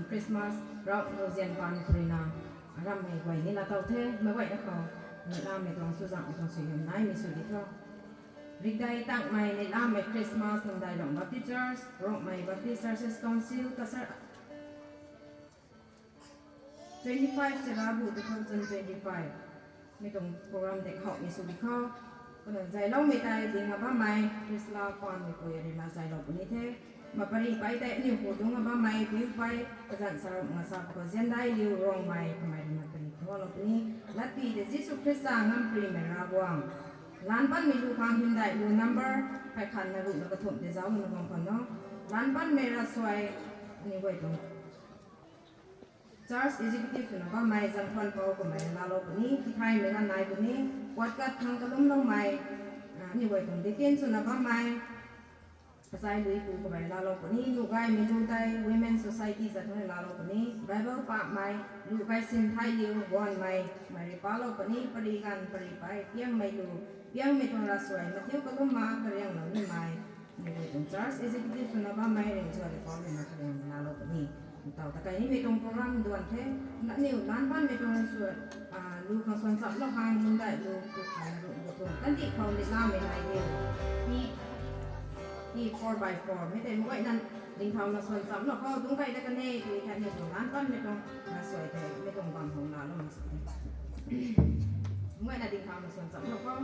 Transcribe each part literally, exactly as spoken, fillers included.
Christmas rau nu zian pan khou rui na, rammei guay ni laa tow the, meic guayna khou, neihlamei tuang chuzaenghmei tuang suaihiam naimei sw di tho. Rikdei tangmei neihlamei Christmas Namdailong Baptist Church, Rongmei Baptist Churches Council, kasar twenty-five Charabu two thousand twenty-five. Mi tuang program dek howmei sw di khou. Kumna zayloumei tei ding a bammei, Priscilla Panmeipui rui na zaylou puni the. Kumna pary pei tei aniu hu dungc a bammei, piu pei, kazanc saruk nga sa khou Ziandai Liu Rongmei, kamei rui na pary thualou puni. Latpy tei Jisu Khrista ngamparymei Ravguangc. Lan panmei lu khang hymdaih lu number, phay khat na ruh na kathumh tei zauc na bam khwan no. Lan panmei ravsuai, aniu guay tuang Church Executive swna bammei Zangthuanpou kamei laalou puni, tithaymei ganv nai puni, puatkat thang kalumloumei, ah, aniu guay tuang deacon swna bammei, Kachai Luipu kamei laalou puni, nuh gaymei lu tei Women Society zat thangc laalou puni, Bible pakmei, lu gay sin thai liu, guanmei, mei rui palou puni, pary ganv, pary pei, piangmei lu, piangmei tuang ravsuai, Matthew kalum ma, karianglou nimei, aniu guay tuang Church Executive swna bammei Ringzua Ripou rui na kariang laalou puni. Ntaw ta kai nimei tuang program duan the, na aniu lan panmei tuang sw, ah, lu khang suan chamlou khang hymdaih lu, tu khang na ruh lu tuang. Kandih khou neihlamei nai diu. P, P four by four. Mei tei meic guayna dingthauna suan chamlou khou, dungc kai da kan e, tui tha aniu tuang lan panmei tuang, na suai tei, mei tuang bam hong laalou na sa e. Meic guayna dingthauna suan chamlou khou.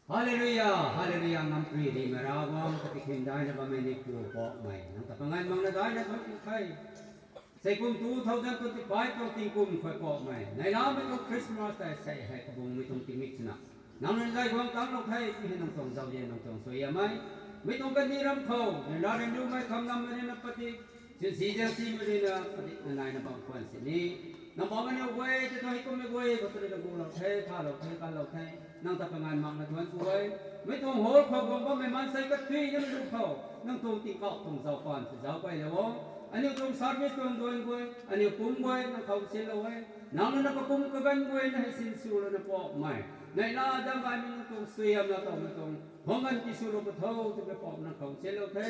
Hallelujah, hallelujah, ngamparymei Ravguangc, kati khim daina bammei ni pu Poubauhmei, nang ta pangan makna daina thuanc ku the. Sei kum two thousand twenty-five tuang tingkum khou Poubauhmei, neihlamei tuang Christmas tei sei hei kabungmei tuang tingmik swna nang rui zay guang tangclou the, ti hei nang tuang zauzian, nang tuang suaihiammei, mei tuang kandih ram khou, neihla ryanriumei kham nammei rui na padik, sinsi ziansimei rui na padik na naina bam khwan sini, nang bam aniu guay tei thu hei kummei guay khou tei rui na gulou the, thalou the, kanlou the, nang ta pangan makna thuanc ku e. Mei tuang hall khou guang bammei maansei kathuina mei lu khou, nang tuang tingkauh tuang zaupan ta zauc kailou o. Aniu tuang service tuang duan guay, aniu pumc guay nang khou sinlou e. Nang rui na kakum kaganv guay na hei sinswlouna Poubauhmei, neihla zaeng gaymei nang tuang suaihiam laa towmei tuang phungc ganv tiswlou ka tho, twmei Poubauhmei nang khou sinlou the.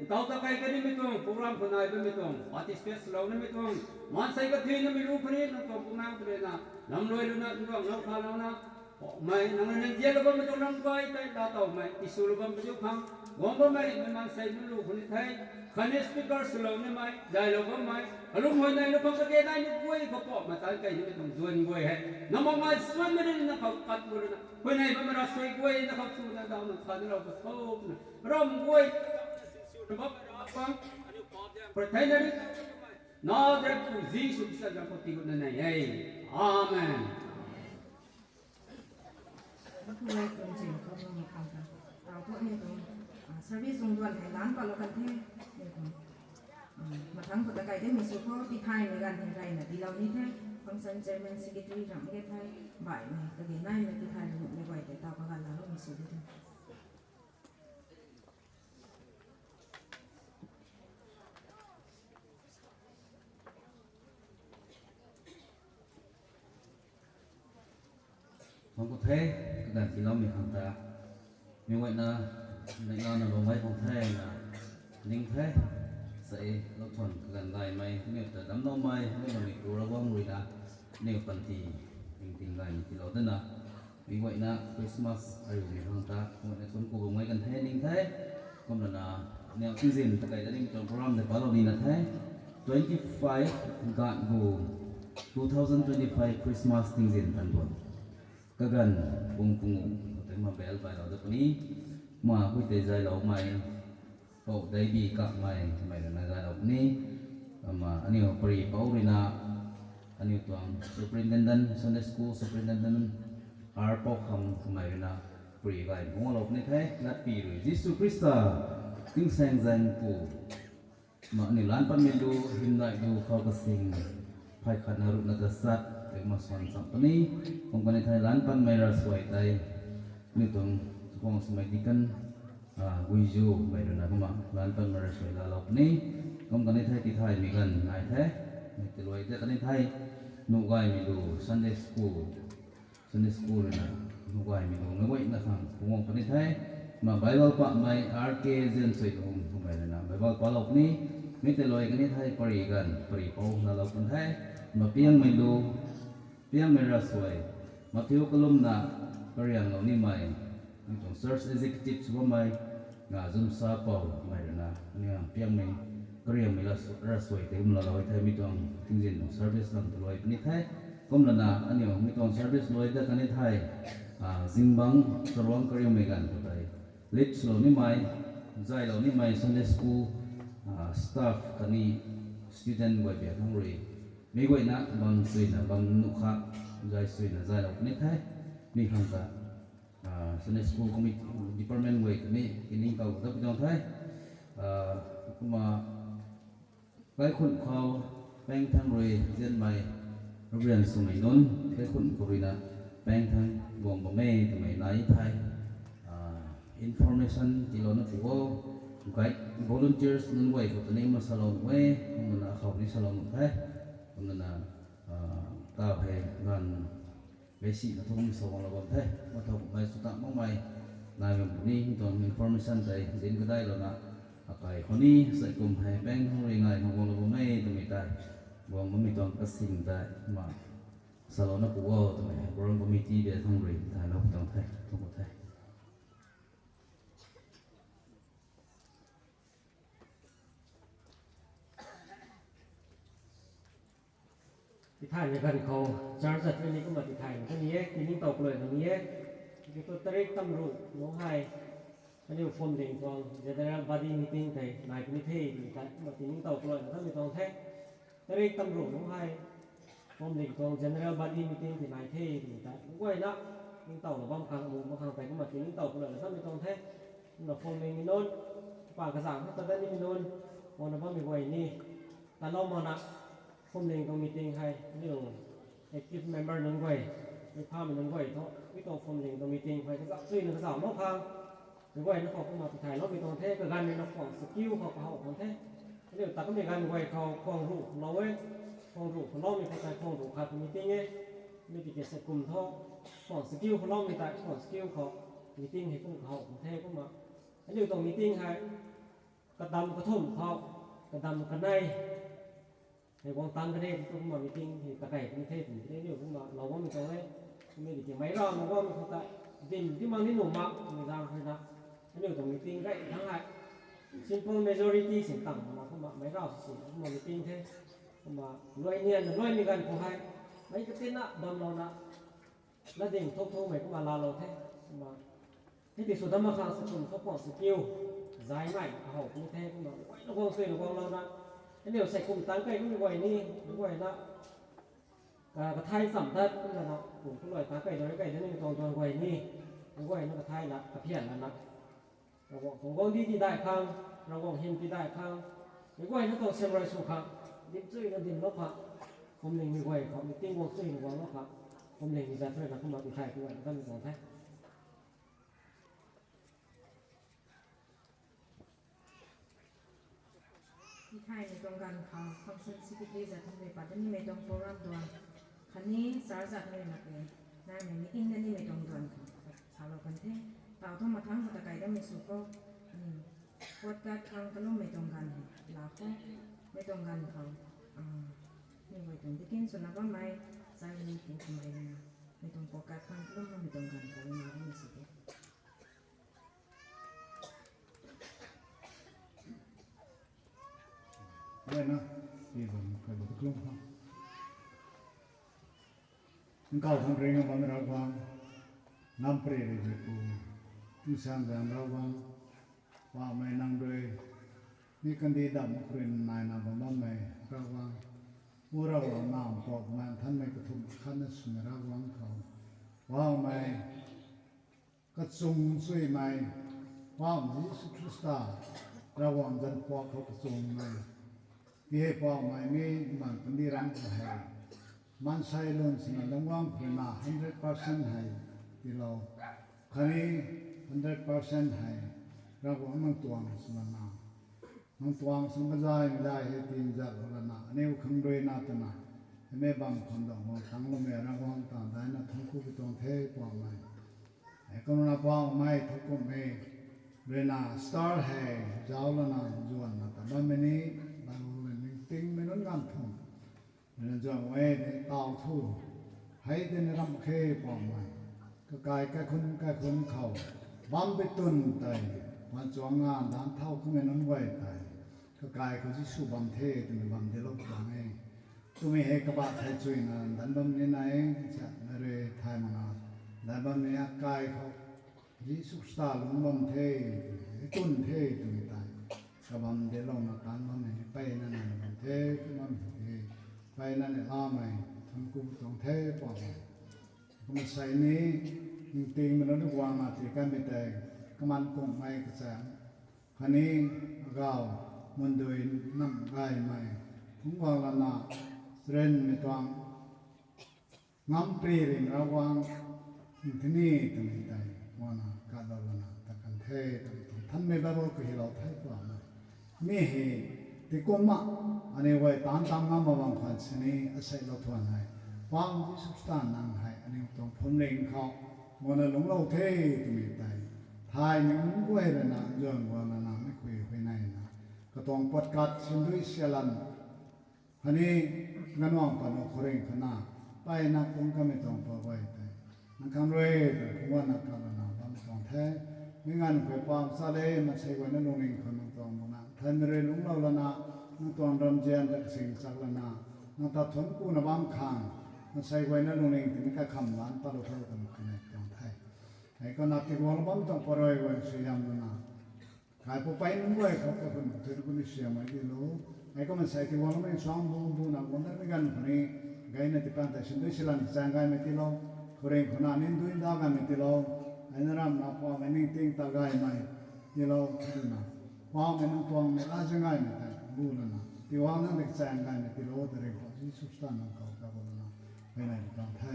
Ntaw ta kai kanimei tuang program khou nai bammei tuang, participate swlou nimei tuang, maansei kathuina mei lu khou ni nang tuang Bumaengh tei rui na lamluai luna, nduanglou khalouna, Poubauhmei, nang rui na nzianlou bammei tuang ramh gay tei laa towmei tiswlou bam padiu khang, guang bammei mei maansei nunc lu khou ni the, khatni speaker swlou nimei, zaylou bammei, kalum huayneylou khang kage nai ni guay khou Poubauhmei tan kei nimei tuang duan guay hei nang Poubauhmei suanmei rui na nang khou kat gu rui na, huayney bammei ravsuai guay nang khou chuna daw nang kha nilou ka tho twna, ram guay, na bam Ravguangc, aniu Poubauhmei, pray theina ri, Nazareth pu Jisu Khrista zaeng khou tii gutna nei e. Amen. Thu lungzin khou lung khang ta tau thu aniu tuang service zung duan hei lan pat lou kan the. Aniu tuang mathang khou ta kai de mi sw khou tithaymei ganv hei reyna tiilou ni the. Function chairman, secretary ram ge the, baihmei kage naimei tithaymei nuhmei guay tei tau kaganv laloumei sw di the. Thangc ku the, kaganv tiiloumei khang ta. Mi guayna, neihla na bam gay khang the na, ning the, sa e, lou thuan kaganv gaymei, aniu ta damcloumei, aniu na mi tu Ravguangc ruina, aniu panty, ning ting gaymei tiilou dana, mi guayna Christmas ariumei khang ta, mi guayna thun ku bam gay kan the ning the, kumlana, aniu tingzin ta kai da ning tuang program de palou nina the, twenty five Ganvgu, two thousand twenty five Christmas tingzin tan tuan. Kaganv pung pungu, tei ma bell bailou da puni, ma hui tei zayloumei, pou dei bi kakmei, mei rana zaylou puni, ma aniu pari pou ruina, aniu tuang superintendent, Sunday School superintendent, R Poukham kamei ruina, pari gay punglou puni the, latpi rui Jisu Khrista, tingsaengzaeng pu, ma aniu lan patmei lu, hymdaih lu khou kasing, phay khatna ruhna tachat, tei ma swan cham puni, kum kani thei lan patmei ravsuai tei, aniu tuang, tuang swmei deacon, Guizu mei ruina kumna lan patmei ravsuai laalou puni, kum kani thei tithaymei ganv nai the, mei tiluai de kani thei, nuh gaymei lu, Sunday School, Sunday School ruina, nuh gaymei lu, mei guayna khang, pungguang puni the, ma Bible pahmei, R K Ziansuai lung, mei ruina, Bible palou puni, mei tiluai kani thei, pari ganv, pari pou laalou pun the, ma piangmei lu, piangmei ravsuai, Matthew kalumna, karianglou nimei, mi tuang church executive sw bammei, na zumsa pou mei ruina, aniu piangmei, kariangmei la, ravsuai tei kum laalou thei mi tuang, tingzin tuang service khang tiluai puni the, kumlana, aniu mi tuang service luai da kani thei, zingbangc, saruangc kariangmei ganv khou tei, lead swlou nimei, zaylou nimei Sunday School, staff khatni student guay biak thang rui, mei guayna bam suina bam nuh kha, zay suina zaylou puni the, mi khang ta, Sunday School committee, department guay khatni tiningtow ta pi tuang the, kumna, kaikhunc khou, paengthang rui zianmei, Reverend swmei nunc, kaikhunc khou ruina, paengthang guang bam e twmei nai the, information tiilouna pu o, guide volunteers nunc guay khou tani ma salou nuh e, kumna akhou ni salou nuh the, kumna, tau hei ganv, gaisina thum sa guanglou bam the, ma thau kummei sw tang makmei, nai bam puni, mi tuang information tei, zin kadailouna, akai khou ni, sai kum hei, paengthang rui ngai khang guanglou bam e twmei tei, guang bammei tuang kasing tei, ma, salouna pu o twmei, program committee de thang rui, thaylou tuang the, thang ku the. Tithaymei ganv khou, church zat ni kumna tithaymei ta ni e, tiningtow kalui na ni e. Tiki tu tarik tamruh nungc hei, aniu phuamling tuang general body meeting tei nai puni the twmei tei kumna tiningtow kalui na tamei tuang the. Tarik tamruh nungc hei, phuamling tuang general body meeting tei nai the twmei tei, guayna, ningtowna bam khang, amu bam khang tei kumna tiningtow kalui na tamei tuang the. Kumna phuamlingmei nunc, pa kazanc khou ta dat nimei nunc, guangna bammei guay ni, talou makna, phuamling tuang meeting hei, aniu active member nunc guay, mi phamei nunc guay thu, mi tuang phuamling tuang meeting hei kazauh chuyna kazauh mak khang, mei guayna khou kumna tithaylou mei tuang the, kaganv ruina khwang sakiu khou kahow khang the. Aniu ta kamei ganv guay khou khwang ruh lou e, khwang ruh khou loumei khou tei khwang ruh khat meeting e, mi tiki sei kum thu, khwang sakiu khou loumei tei khwang sakiu khou meeting hei kum kahow khang the kumna. Aniu tuang meeting hei, kadam kathumh khou, kadam kanei, hei guang tang kani tu kumna meeting hei takei puni the twmei tei aniu kumna lou bammei tuang e. Kummei tiki meic ravna guangmei khou tei, dim ti mak ni nuh mak twmei zaeng ruina, aniu tuang meeting gay thangc hei, simple majority sin tang na kumna meic rav si si kumna meeting the. Kumna luai nianna luaimei ganv khou hei, meic katinna bamlouna, latding thuk thukmei kumna laalou the. Kumna, hei ti sw dam mak khang sa kum thu khwang sakiu, zaymei kahow puni the kumna, guayna guang chuyna guanglouna, aniu sei kum tang kei kummei guay ni, mei guayna, kathay cham dat kumna na, kum kaluai tang kei dori kei da nimei tuang tuang guay ni, Meic guayna kathayna, kaphian lana, Ravguangc tuang guangcdic tidaih khang, Ravguangc hym tidaih khang, meic guayna tuang siamruai sw khang, dipchuina dinlou khang, phuamlingmei guay khou meeting guang chuyna guanglou khang, phuamlingmei zat rui na kumna tithay tu guayna kanmei tuang the. Tithaymei tuang ganv khou function secretary zat hei pat nimei tuang program duan khatni church zat hei mak e, naimei meeting na nimei tuang duan khou salou kan the. Tau thu mathangc khou ta kai damei sw khou, ni, podcast khang kalummei tuang ganv hei la khou, mei tuang ganv khou, ni guay tuang deacon swna bammei, chairman pu kamei rui na, mei tuang podcast khang kalum bammei tuang ganv khou na damei sw the. Lana, tii bam khat bam kalum khang. Nkauh khang ring bam Ravguangc, ngampri ri pu, tingsaengzaeng Ravguangc, Poubauhmei nang rui, mi kandih dam khou rui naina bam bammei Ravguangc, u Ravguangc Nac, Mpouh, Bumaengh Nthanmei kathumh khatna swmei Ravguangc khou, Poubauhmei, kachung chuimei, Poubauhmei Jisu Khrista, Ravguangc zanc puak khou kachungmei, ti hei Poubauhmei mi bam kandih ram khou hei, maansei lun swna lungc guang khou rui na hundred percent hei tiilou, khatni hundred percent hei Ravguangc nang tuang swna na, nang tuang swna zaymei dai hei tinzalou lana, aniw khang rui na twna, heimei bam khwan dang guang tangloumei Ravguangc ta daina thuanc ku pi tuang the Poubauhmei. Hei kumna Poubauhmei thowkumhmei rui na star hei zauc lana zuanna ta bammei ni, Bible rui ningtingmei nunc ganv thumh rui na zuan e tei tau thu, hei tei ni ramh khe Poubauhmei. Kakai kaikhunc kaikhunc khou, bam pi twn tei, wan chuang nga danc thau kamei nunc guay tei, kakai khou Jisu bam the twmei bam dilou tuang e. Twmei hei kabah thei chuina danc bam ni nai, sa na rui thay mana, danc bam ni akai khou, Jisu Khrista lungc bam the, twn the twmei tei, kabam dilouna tanc bammei ni mpeyna nai bam the, kum bam the, mpeyna ni lamei, thuanc ku tuang the Poubauhmei. Kumna sei ni, ningtingmei nunc guangna ti kanmei tei, kaman kungmei kachaeng, khatni, agau, mundui, namh gaymei, phungc guang lana, charenmei tuang, ngampri ring Ravguangc, nthini twmei tei, guangna katlou lana ta kan the twmei tuang nthanmei Bible khou hylou the Poubauhmei. Mi hei, tikumna, aniw guay taanc tam ngam mak bam khwan sini aseilou thuan hei, Poubauhmei Jisu Khrista nang hei aniw tuang phuamling khou, guangna lungclou the twmei tei, thay ni nunc guay rui na zuan guang lana mi khui huayneyna, katuang podcast sindui sialan, khatni, ganuang panuh khou ring khou na, mpeyna kung kamei tuang pa guay tei, nang khang rui, phungc guangna kalana bam tuang the, mi ganv khou pam sa le, maansei guayna lungning khou nang tuang buna, nthanmei rui lungclou lana, nang tuang ramzian ta kasing chak lana, nang ta thuanc kuna bam khang, maansei guayna lungning tini kakham lan patlou tho twna kanei tuang the. Hei kumna tiguanglou bam tuang parui guay suaihiam lana, kaipouc pei nunc guay khou kakhun thun kuni siamei dilou. Hei kumna sei tiguangloumei suang bu buna guang datmei ganv khou ni, gayna tipan tei sindui silan chaeng gaymei tiilou, khouringh khou na nindui nda gaymei tiilou, hei na ramna Poubauhmei ningting ta gaymei tiilou twna, Poubauhmei nang tuang mei la zaeng gaymei tei bu lana, tiguang nang di chaeng gaymei tiilou ta ringhpouc Jisu Khrista nang khou kabu lana, huayney tuang the.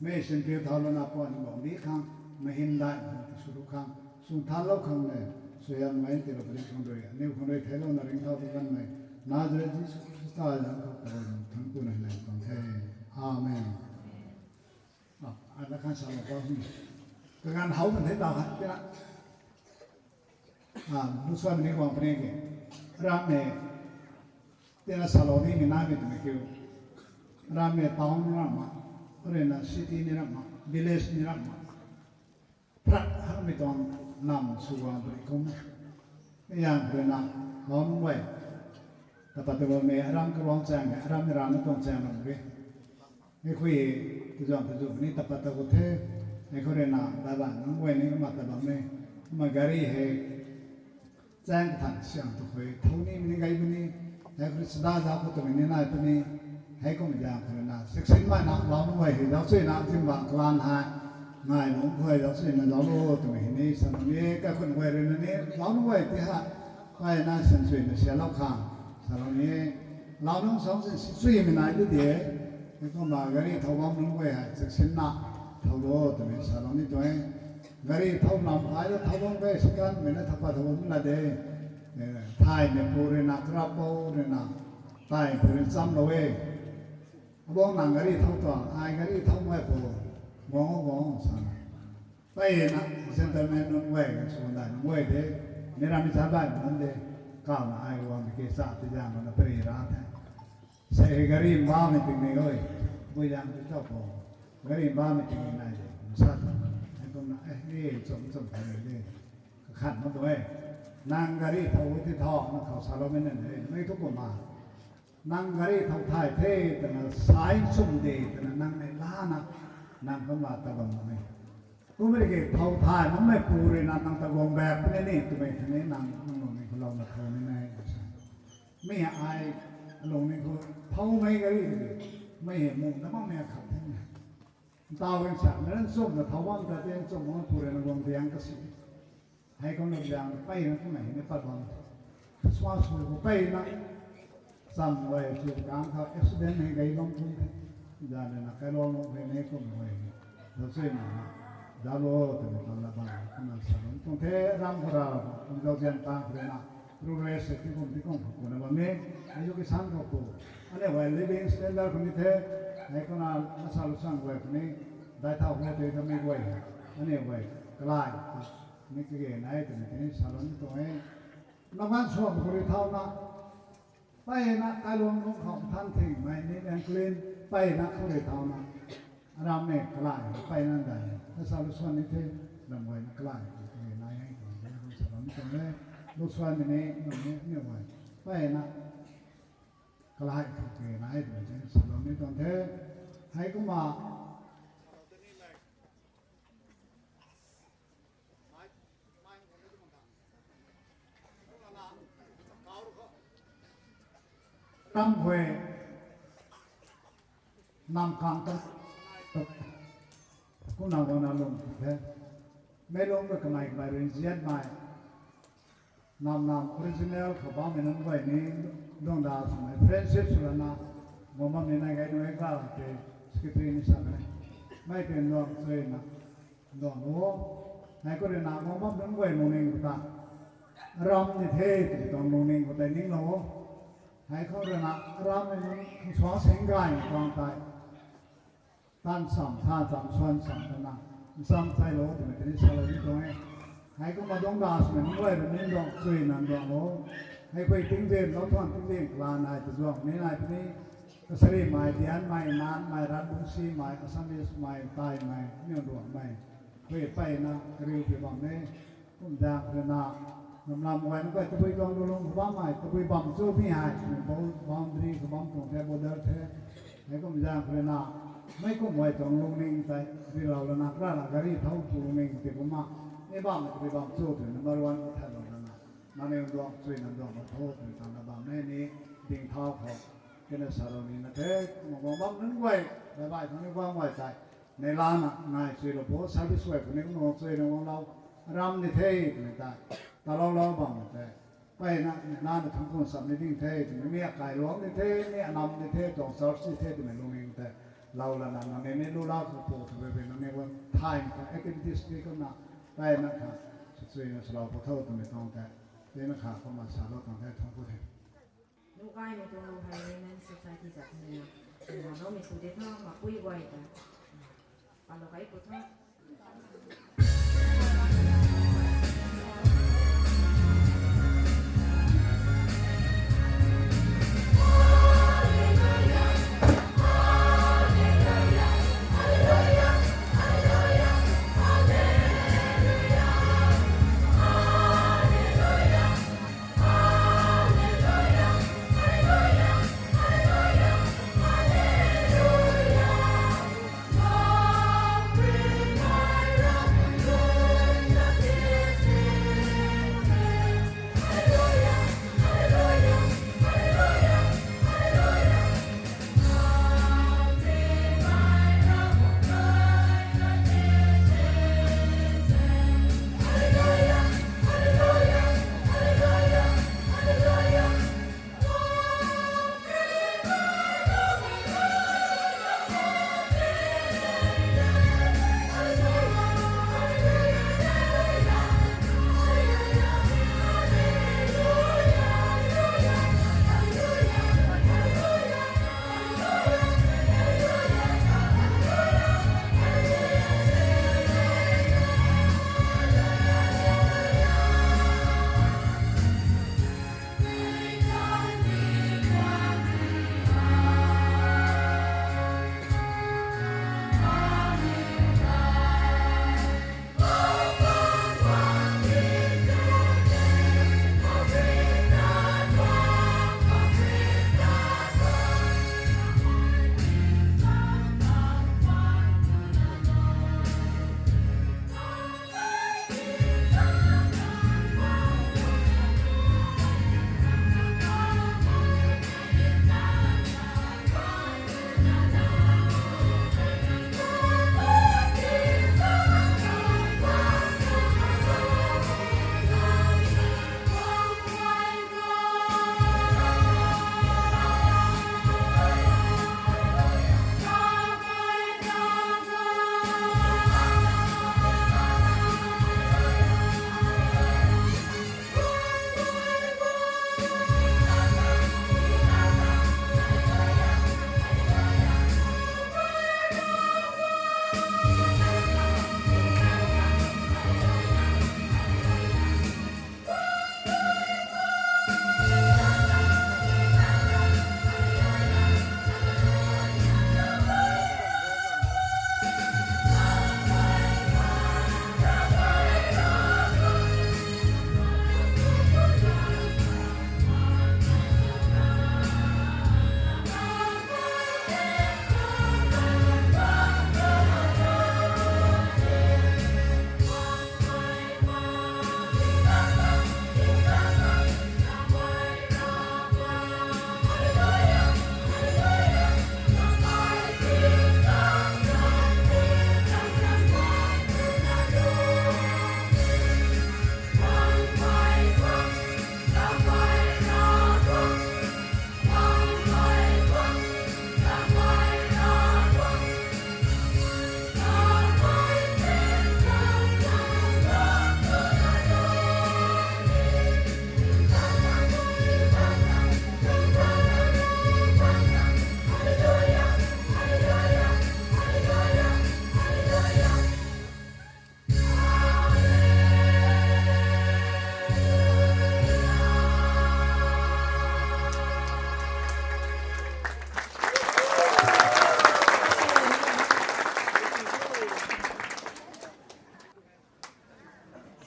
Mi sinpiu thau lana puan guangcdic khang, mahin dai khang, tiswlou khang, sung thanlou khang le, suaihiam gay tiilou puni khang rui, aniw khang rui theilouna ringcthau tu kanmei, Nazareth Jisu Khrista zanc khou kabu lana thuanc kuna huayney tuang the. Amen. Ana khan salou pa, kaganv how kan the ta khat tina, lusuanmei ni guang puni ke, rammei, tina salou nimei naimei twmei kiu, rammei town ni ramh ma, khou rui na city ni ramh ma, village ni ramh ma, prat hakmei tuang nam sw guang puni kum, mi zaeng khou rui na, how nunc guay, tapat ta bammei aram karuang chaeng hei, arammei rana tuang chaeng ram e. Hei khui, tazuan tazu puni tapat ta gu the, hei khou rui na, baiban nunc guay ni kumna ta bam e, kumna gari hei, chaeng kathan siang tu khui, thou nimei ni gay puni, hei khou rui sada zauc khou twmei ni nai puni, hei kummei zaeng khou rui na, section mei na, lau nunc guay hei zauc chuina, zingbangc kalan hei, Ngai nunc khuay zauc suina zauc lo twmei hei ni salou ni, kaikhun guay rui na ni zauc nunc guay ti ha, kai na san suina sialou khang salou ni, lau nunc sang sin si suimei nai di de, kumna gari thau bam nunc guay hei chaksinna thau lo twmei salou ni tuang e. Gari thau lam ai da thau bam guay sikanmei na thapa thau bam la de, thaymei pu rui na, karapou rui na, thaymei pu rui chamlou e. Abang nang gari thau tuang, ai gari thau mai pu, guang o guang o sa. Mpeyna gentleman nunc guay, sw dai nunc guay de, mi ram mi cha dai nunc de, kawna ai guang de ke cha ti zaeng na pary ra the. Sei hei gari mbamei ting ni oi, bui zaeng ti thau pu, gari mbamei ting ni nai de, sa ta. Hei kumna, eh, e, chum chum thau ni de, kakhan ma tu e. Nang gari thau ti thau, nang khou saloumei na de, mei thu kumna. Nang gari thau thay the twna sai chum de twna nang nei lana, nang kumna ta bam e. Kumna ki thau thay makmei pu rui na nang ta guang bak puni ni twmei khatni nang, nang lungning khou louna thau ni nai. Mi ai lungning khou thaumei gari, mei hei mung na makmei khat the. Ntaw gansa na nchumna thau bam ta te, nchum bam pu rui na guang diang kasi. Hei kumna zaeng mpeyna kumna hei ni pat bam. Christmas hu khou mpeyna cham guay chu kang khou accident hei gay bam kum the. Zan na kailuang lung hei ni kum guay ni, zauc suina zauc lo twmei tuang la bam kumna sa bam tuang the. Ram khou ra, kum zauzian tang khou rui na, progress hei ti kum ti kum khou kuna bam e. Education khou pu, aniu guay living standard khou ni the. Hei kumna masa lu sang guay khou ni, dai thau khou tei kamei guay, aniu guay kalai ni kage nai twmei tei salou ni tuang e. Naman suam khou rui thauna, mpeyna kailuang lung khou than thingmei ni, enclin mpeyna khou rui thauna, arammei kalai mpeyna dai, masa lu suan ni the, ram guayna kalai kage nai e twmei tei salou ni tuang e. Lu suan ni ni, nang ni aniu guay mpeyna kalai kage nai twmei tei salou ni tuang the. Hei kumna ram guay, nam kang ta, kumna guangna lung the. Mei lung ta kamei kamei rui nzianmei, nam nam original khou bammei nunc guay ni, duangda swmei friendship sw lana, guang bammei nai gay nunc e ka te, secretary ni sa e. Mei tei nduang suina, nduang lo. Hei khou rui na guang bam nunc guay lungning khou ta, ram ni the twmei tuang lungning khou tei ninglou. Hei khou rui na, arammei nunc khang suang sing gay tuang tei, tan cham, tha cham, suan cham twna, ncham thailou twmei tei ni salou ni tuang e. Hei kumna duangda swmei nunc guay rui ni nduang suina nduang lo. Hei khou tingzin, lou thuan tingzin, kalan nai ta zuang ni nai puni, kasarimei, dianmei, naanmei, rat bungsimei, Assamese mei, Thaimei, niw nduangmei, khou mpeyna kariu pi bam e. Kum zaeng khou rui na, namlam guay nunc guay tabui tuang lulung khou bammei, tabui bam chu mi hei, boundary khou bam tuang the, border the. Hei kum zaeng khou rui na, mei kum guay tuang lungning tei rilou lana, kara la gari thau tu lungning tei kumna, ni bammei tabui bam chu twna number one khou thailou lana, nangniw nduang suina nduang bam tho twna tangna bam e ni, ding thau khou, kena salou ni na the, kumna guang bam nunc guay, bye bye khang ni guang guay tei, nei lana nai suilou bo, service guay khou ni kumna suina guanglou, ram ni the twmei tei, taloulou bam tei, mpeyna nei lana thangc khun sam ni ding the twmei, mi akai luang ni the, mi anam ni the, tuang church ni the twmei lungning tei lou lana, nangniw ni lu la khou pu twmei nangniw guan thay khang activities ti kumna, mpeyna kha, suina salou pu tho twmei tuang tei, tina kha kumna salou tuang the, thangc khou the. Nuh kaimei tuang lu hei Women Society ta ni, na loumei sw de tho, mapui guay ta, palou kai pu tho.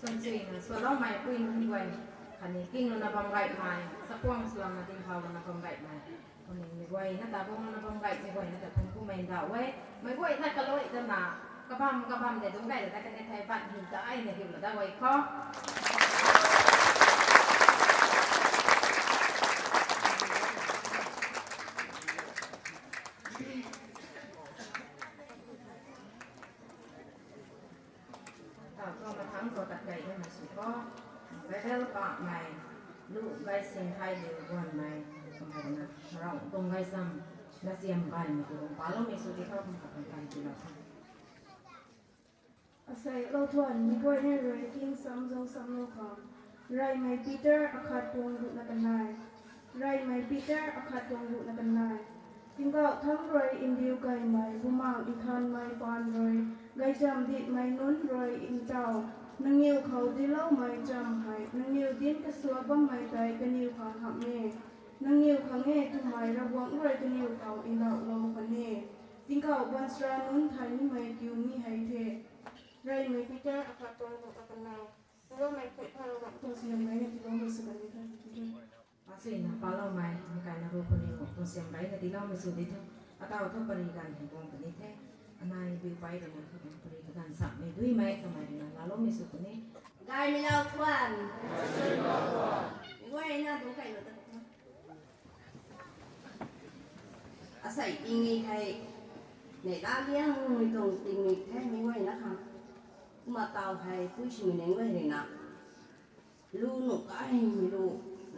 Chuina swloumei pui nunc guay, khatni kinglouna bam gaymei, chapuang swlouna tingkauhlouna bam gaymei, khatni mei guayna ta banglouna bam gaymei guayna ta thunc kumei ndauh e. Mei guayna kalui dana, kabam kabam de dungc gay da kani thei bat hiu ta ai na hiu la da guay khou. Tau thu mathangc khou tat kei na sw kho. Bible pahmei, Luke gaysin thai liu guanmei, kamei na, Ravguangc tuang gaychamv, na siam gaymei tu lung paloumei sw di tho, kum kha kan kan tilou tho. Asei lou thuan, mei guayna rui king sam zauc samlou khang. Reymei Peter akhat tuang ruhna kanei. Reymei Peter akhat tuang ruhna kanei. Tingkauh thangc rui ndiu kaymei Bumaengh Nthanmei paan rui, gaychamv ditmei nunc rui ntaw, nangniw khou diloumei chamv hei nangniw dinc kasuak bammei tei kaniw khang hamh e. Nangniw khang e twmei Ravguangc rui kaniw khou ndauhlou kan e. Tingkauh baanchara nunc thei nimei kiu ni hei the. Reymei Peter akhat tuang ruhna kanei. Tiiloumei pui Ravguangc tuang siam gaymei tiiloumei sw kan ni the. Asei na paloumei, mei kaina ru puni tuang siam gaymei tiiloumei sw di tho. Atau thu pari ganv hei guang puni the. Anei biu pei rui na thu pari kaganv samei duimei kamei rui na laaloumei sw puni. Gaymei lou thuan. Mei guayna dungc kailou ta kho. Asei tingmik hei, neihla liangmei tuang tingmik the mei guayna khang. Kumna tau hei pui swmei nunc guay rui na, lu nuh kaimei lu,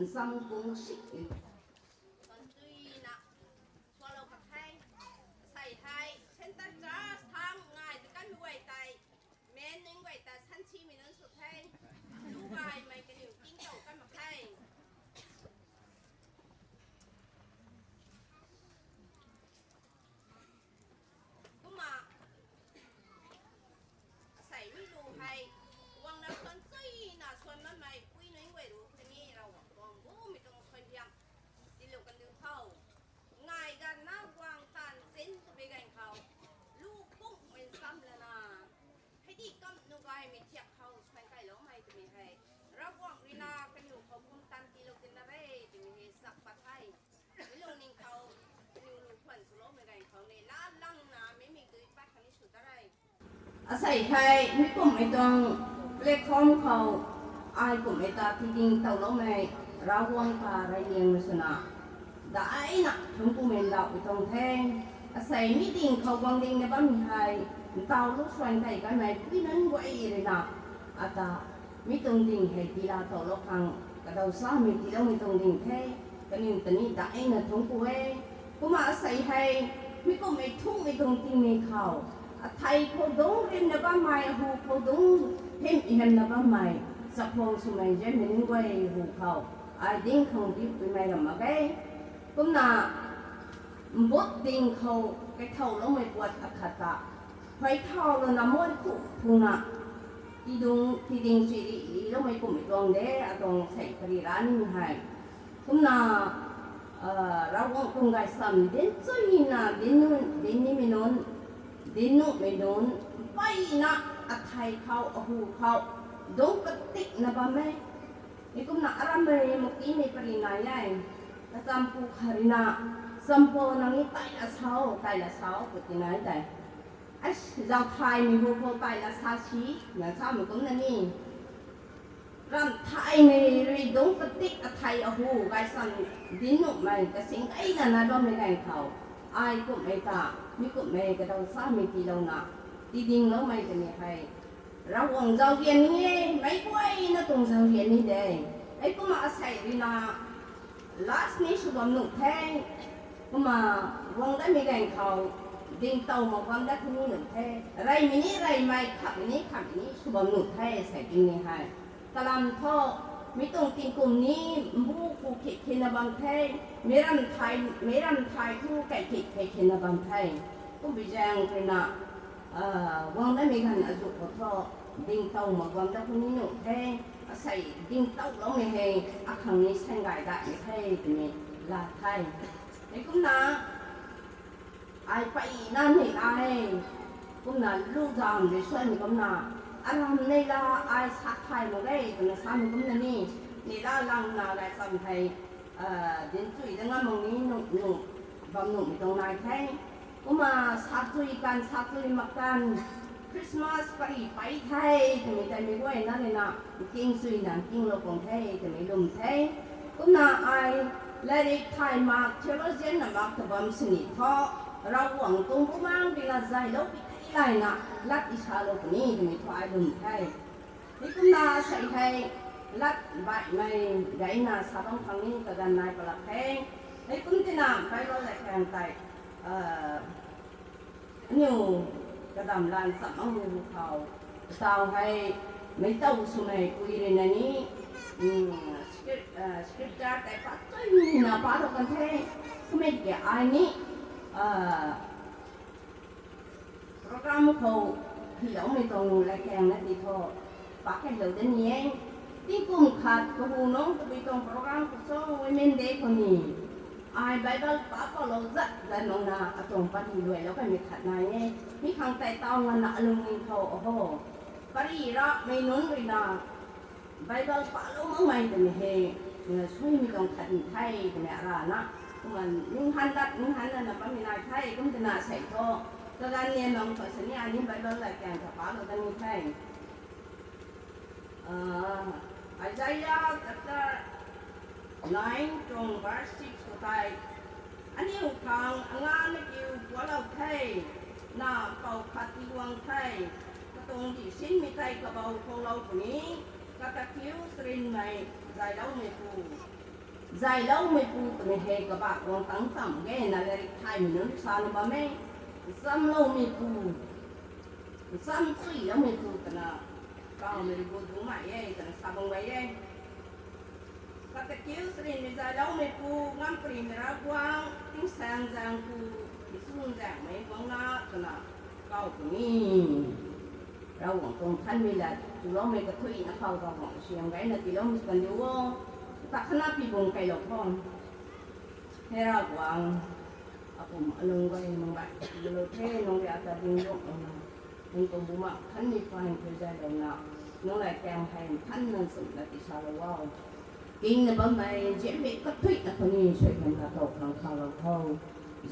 nsam kung sik e. Tuanchuina, swalou kha the. Asei hei Centre Church thangc ngai ta kanmei guay tei, men nunc guay ta sansimei nunc sw the. Lu gaymei kaniw king tow kan mak the. Kumna, asei mi lu hei, guangna suan chuina suan mamei pui nunc guay ru kani Ravguangc tuang bumei tuang suan hiam tiilou kan diu tho. Ngai ganna guang taanv chin twmei ganv khou, lu kungmei nsam lana, hei di kam nu gaymei thiak khou suan kailoumei twmei hei, Ravguangc rui na kaniw khou pumtan tiilou tina re twmei hei sak pat the. Mi lungning khou, kaniw lu thuan swloumei ganv khou ni, la langna mimik dui pat khang ni sw ta re. Asei hei mi kumhmei tuang platform khou, ai kumhmei ta tiding towloumei, Ravguangc ta reyliangmei swna, daina thungc kumei ndauhmei tuang the. Asei mi ding khou guang ding na bammei hei, ntaw lu suan kei kanmei pui nunc guay rui na, ata, mi tuang ding hei tiila towlou khang, kadaw samei tiiloumei tuang ding the, kaniw ta ni daina thungc ku e. Kumna asei hei, mi kumhmei thungmei tuang tingmik khou, athei khou dungc rimna bammei, ahu khou dungc hym hymna bammei, chakhwang swmei zanmei nunc guay hu khou, ai ding khang dipmei ram mak ge. Kumna, mbut ding khou kaithauloumei puat akhat ta, huay thaulouna muan khu phungna, tidung tiding chuiri liloumei kumhmei tuang de, atuang sei pari ra nimei hei. Kumna, Ravguangc tuang gaychamv dinc chuina, dinc nimei nunc, dinc nuhmei nunc, mpeyna athei khou, ahu khou, dungc katikna bam e. Mi kumna arammei mukimei pari nai e. Kachampu khat rui na, champu nang ni taila sau, taila sau, tw ti nai tei. Ai, zauc thaymei hu khou taila sa si, na samei kumna ni. Ramh thaymei rui dungc katik athei ahu, gaychamv dinc nuhmei, kasing kaina nai bammei ganv khou, ai kumhmei ta, mi kumhmei kadaw samei tiilouna, tidingloumei twmei hei, Ravguangc zauzian ni e, meic guayna tuang zauzian ni de. Hei kumna asei rui na, last ni sw bam nuh the. Kumna, guang datmei ganv khou, ding tow mak bam dat ni nuh the. Reymei ni reymei, khamhmei ni khamhmei ni sw bam nuh the, asei tingmik hei. Kalam thu, mi tuang tingkum ni, mbu ku khit khinna bam the, mi ram thay, mi ram thay thu kai khit kai khinna bam the. Kumbei zaeng rui na, guang datmei ganv azuh khou thu, ding tow mak bam dat ni nuh the, asei ding towloumei hei, akhang ni sangay daihmei the, twmei la the. Hei kumna, ai mpeyna neihla e, kumna lu zam rui suanmei kumna, Aram neihla ai sa thay mak ge twna samei kumna ni, neihla langna gaychamv hei dinchui da ngam mak ni nuh nuh bam nuhmei tuang nai the. Kumna sa chui kan sa chui mak kan, Christmas pari pei the twmei tei mei guayna rui na nking chuina nkinglou pang the twmei lwm the. Kumna ai latrik thay mak, theologian na mak ta bam sini thu, Ravguangc tuang Bumaengh rui na zaylou pi thei layna lat i salou puni twmei thu ai lwm the. Hei kumna sei hei lat baihmei gayna sa bam khang ni kaganv nai palak the. Hei kum tina Bible latkaeng tei aniu kadam lan cham makmei ru khou, taw hei meic tow swmei pui rui na ni scripture tei pat chuina palou kan the. Kummei ki ai ni program khou hyloumei tuang latkaeng na ti thu, pak kailou da ni e. Tingkum khat kahu nungc tabui tuang program khou cho Women Day khou ni ai Bible pa palou zat zat makna atuang pari luailou kanmei khat nai e. Mi khang tei taw nganvna alungning khou aho, pari ramei nunc rui na Bible palou makmei twmei hei suaimei tuang khat ni the twmei arana, kumna ning han dat ning han nana bammei nai the. Kum tina sei thu kaganv nian nang khou sini ai ni Bible latkaeng ta palou da ni the. Isaiah chapter nine tuang verse six khou tei, aniu khang angana kiu pualou the, na pou khat ti guang the, katuang di sinmei tei kabou khoulou puni, kata kiu sarinmei zayloumeipu. Zayloumeipu twmei hei kabah guang tangc cham ge na latrik thaymei nunc rui sana bam e. Nchamloumeipu, nchamchuiloumeipu twna kawmei rui gu dungc mei e twna sa bam gay e. Kata kiu sarinmei zayloumeipu, ngamparymei Ravguangc, tingsaengzaengpu, nchunzaenghmei guangna twna kaw puni. Ravguangc tuang thanmei lat chuloumei kathuicna khou Ravguangc siam gayna tiiloumei sw kan diu o. Takana pi bung kailou khou, He Ravguangc, apum alung gay nunc gay lou the, nang rui ata ding lunglouna, nang tuang Bumaengh Nthanmei paan khou zaylouna, nang latkaeng hei nthanna nchumhna tiisalou o. Kingna bammei nzianmei kathuicna khou ni suaihiam katow khang khalou tho.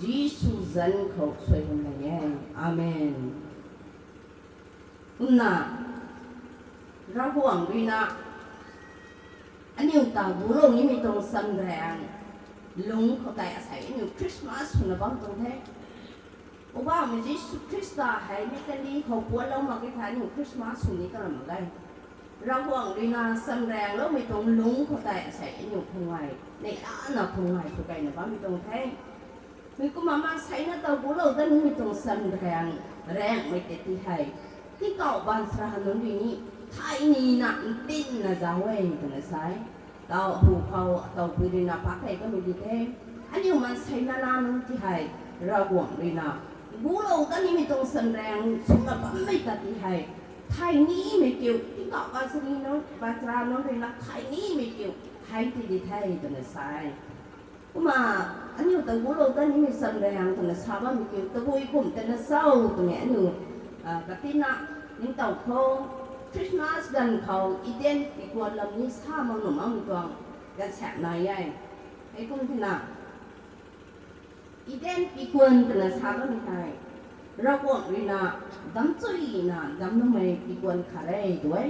Jisu zanc khou suaihiam lei e. Amen. Kumna Ravguangc rui na aniu ta gulou nimei tuang chamraeng lungc khou tei asei aniu Christmas swna bam tuang the. Poubauhmei Jisu Khrista hei mi kandih khou puatlou mak e thei aniu Christmas sw ni kalam mak ge. Ravguangc rui na chamraengloumei tuang lungc khou tei asei aniu phungai, neihlana phungai sw keyna bammei tuang the. Mei kumna maansei na taw gulou dat nimei tuang chamraeng, raengmei tei ti hei, tingkauh baanchara nunc rui ni thay nina ntinna zauc e twna sa e. Taw hu khou atawpui rui na pak key kamei di the. Aniu maansei nana nunc ti hei, Ravguangc rui na gulou dat nimei tuang chamraeng swna bammei ta ti hei, thay nimei kiu, tingkauh baanchara nunc, baanchara nunc rui na thay nimei kiu hei ti di the twna sa e. Kumna aniu ta gulou dat nimei chamraeng twna sa bammei kiu tabui kum tana cho twmei aniu katina ningtow khou, Christmas ganv khou Eden pikuan lam ni sa mak nuh makmei tuang ganvsaekc nai e. Hei kum thena Eden pikuan twna sa bammei hei Ravguangc rui na damchuina damcloumei pikuan khat e tu e.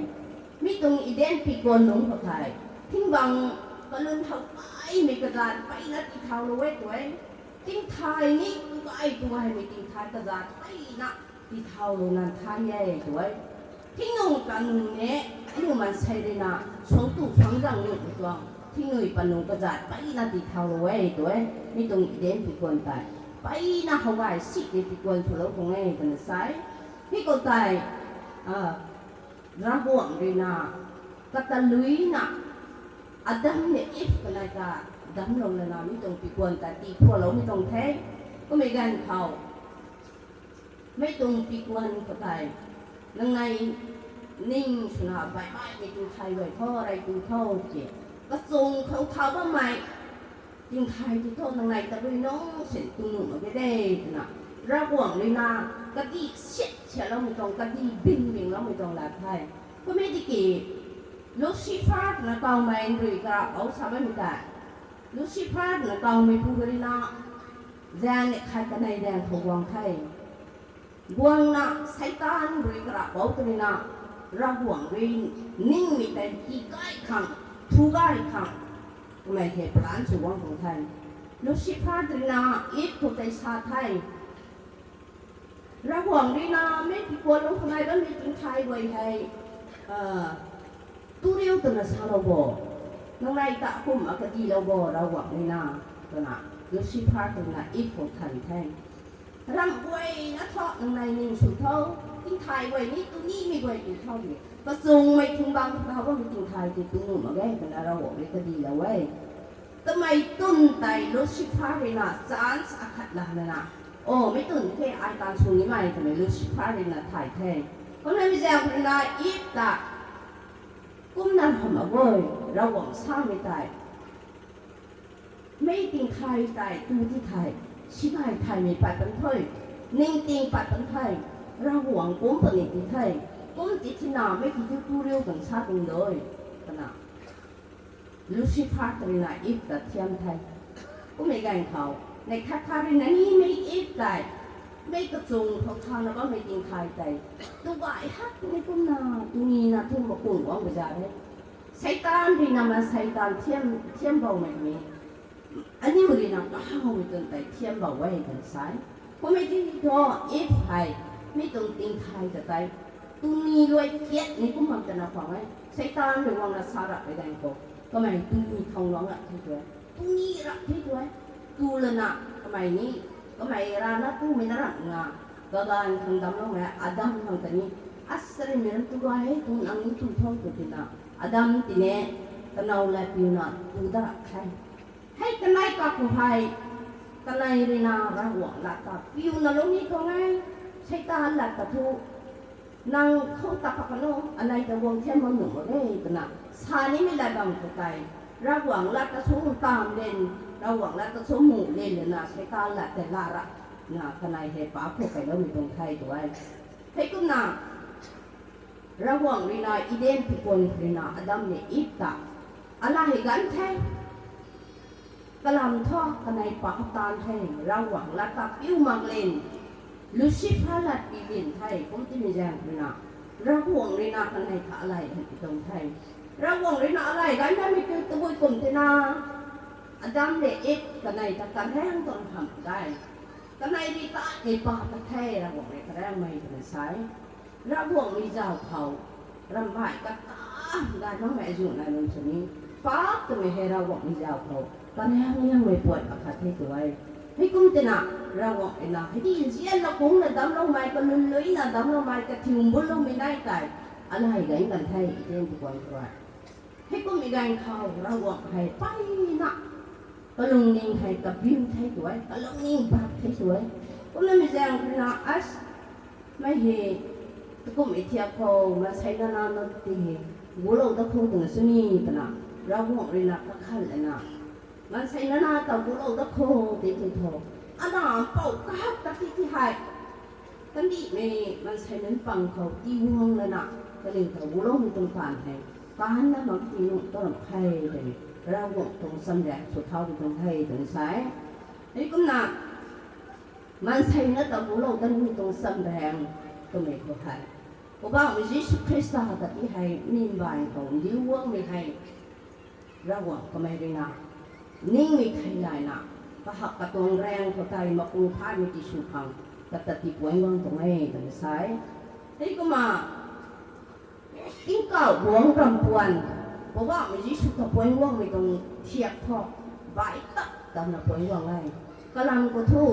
Mi tuang Eden pikuan nunc khou thei, thing bang kalun how kaimei kazat peyna tithau lou e tu e. Tingthay ni tu gay tu gaymei tingthay kazat peyna tithau lou nan thay e tu e. Thingnuh panung ne, aniu maansei rui na suangc tu suangc zang nuhmei tuang thingnui panung kazat peyna tithau lou e tu e. Mi tuang Eden pikuan tei peyna how gay sik ni pikuan swlou tuang e twna sa e. Mi khou tei Ravguangc rui na kata luina Adam le Iv kanei ta damclou lana mi tuang pikuan ta tithauloumei tuang the. Kummei ganv khou mei tuang pikuan khou tei, nangnei ning swna baihmei tingthay guay tho, rey tu tho ki, kachung khou thau bammei tingthay ti tho, nangnei tabui nunc sin tu nuh mak ge de twna Ravguangc rui na kadih sit siatloumei tuang, kadih bing bingloumei tuang lat the. Kummei tiki, Lucifer twna kawmei nrui karap ou sa bammei tei, Lucifer twna kawmei pu rui na, zaeng ni khat kanei zaeng khou guang the. Guangna Seitaan rui karap ou tw rui na, Ravguangc rui ningmei tei tigay khang, thugay khang, kamei hei plan sw guang tuang the. Lucifer rui na Eve khou tei sa the, Ravguangc rui na mei pi kuan lung khou nai bammei tingthay guay hei tu riu twna salou bo, nangnei ta kumna kadihlou bo Ravguangc rui na, twna Lucifer rui na Eve khou than the. Ramh guayna thu nangnei ning sw tho, tingthay guay ni tu nimei guay tu tho di, kachungmei thing bam thau bammei tingthay tei tu nuh mak ge twna Ravguangc rui kadihlou e. Kamei twn tei Lucifer rui na chance akhat la lana, o, mei twn the, ai taanv sw nimei twmei Lucifer rui na thay the. Kumna mi zaeng rui na Eve ta, kumna hamh a guay, Ravguangc samei tei, mei tingthay tei tu ti the, sinai thaymei pat pan the, ningting pat pan the, Ravguangc kum puni ti the, kum ti thina mei ti tu tu riu kan sa tuang de, twna Lucifer rui na Eve ta thiam the. Kummei ganv khou, neih khat khat rui na nimei Eve tei, mei kachung khou thana bammei tingthay tei, tu gay hak ni kumna, tu nina thu makung guang baza e. Seitaan rui na maansei taanv thiam, thiam boumei ni, aniu rui na kahawmei twn tei thiam bou e kan sa e. Kummei ti thu, Eve hei, mi tuang tingthay ta tei, tu ni luai kiat ni kum bam twna khwang e. Seitaan rui guangna sa rap e ganv khou, kamei tu ni thang luang rap the tu e. Tu ni rap the tu e. Tu lana, kamei ni, kamei rana tumei na rap nga, kaganv khang damcloumei Adam khang ta ni, asarimei ram tu ga hei tu nang ni tu tho tw tina, Adam tine, kanow lat piuna tu da rap the. Hei kanei kak khou hei, kanei rui na Ravguangc lat ta piuna lou ni tuang e, Seitaan lat ta thu, nang khou ta pak kanu, anei ta guang thiam bam nuh mak e twna sa nimei lat bam khou tei, Ravguangc lat ta sw tam len, Ravguangc lat ta sw mu len lana Seitaan lat tei la rap na kanei hei paap khou kailoumei tuang the tu e. Heikumna, Ravguangc rui na Eden tukuan rui na Adam le Eve ta, alai hei ganv the, kalam thu kanei paap taanv the, Ravguangc lat ta piu mak len, Lucifer lat pi len the, kum timei zaeng rui na, Ravguangc rui na kanei ta alai ganv pi tuang the. Ravguangc rui na alai ganv namei kiu tabui kum tina, Adam le Eve kanei ta karaeng tuang hamh gay. Kanei rui ta kei pa ta the, Ravguangc rui karaengmei twna sa e. Ravguangc rui zauc khou, ramhmei kata, gay makmei azuh nai lun sini, paap twmei hei Ravguangc rui zauc khou, karaengmei puat akhat the tu e. Heikum tina, Ravguangc rui na, hei di nzianna kungna damcloumei, kalun luina damcloumei, kathiu mbunloumei nai tei, alai ganv kan the, Eden tukuan khou rui. Heikummei ganv khou Ravguangc hei mpeyna, kalungning hei kabiu the tu e, kalungning bak the tu e. Kumna mi zaeng rui na as, mei hei, tukum i thiak khou, maansei nana na ti hei, gulou dat khou twna sw ni twna, Ravguangc rui na kakhan lana, maansei nana ta gulou dat khou ti ti tho, ana mpouh kahak ta ti ti hei, kandihmei maansei nunc pang khou tii guang lana, kaniw ta guloumei tuang taanv hei, kaanna mak ti nuh tuang khe twmei, Ravguangc tuang chamraeng sw thau di tuang the twna sa e. Heikumna, maansei na ta gulou dat nimei tuang chamraeng twmei khou hei, Poubauhmei Jisu Khrista ta ti hei, mi mbaanv khou ndiu guangmei hei, Ravguangc kamei rui na, ningmei theilayna, kahak katuang raeng khou tei makung phaymei ti sw khang, kata tipuan guang tuang e twna sa e. Heikumna, tingkauh guangc rampuan, Poubauhmei Jisu ta puan guangmei tuang thiak thu, bai tak tamna puan guang e. Kalam khou thu,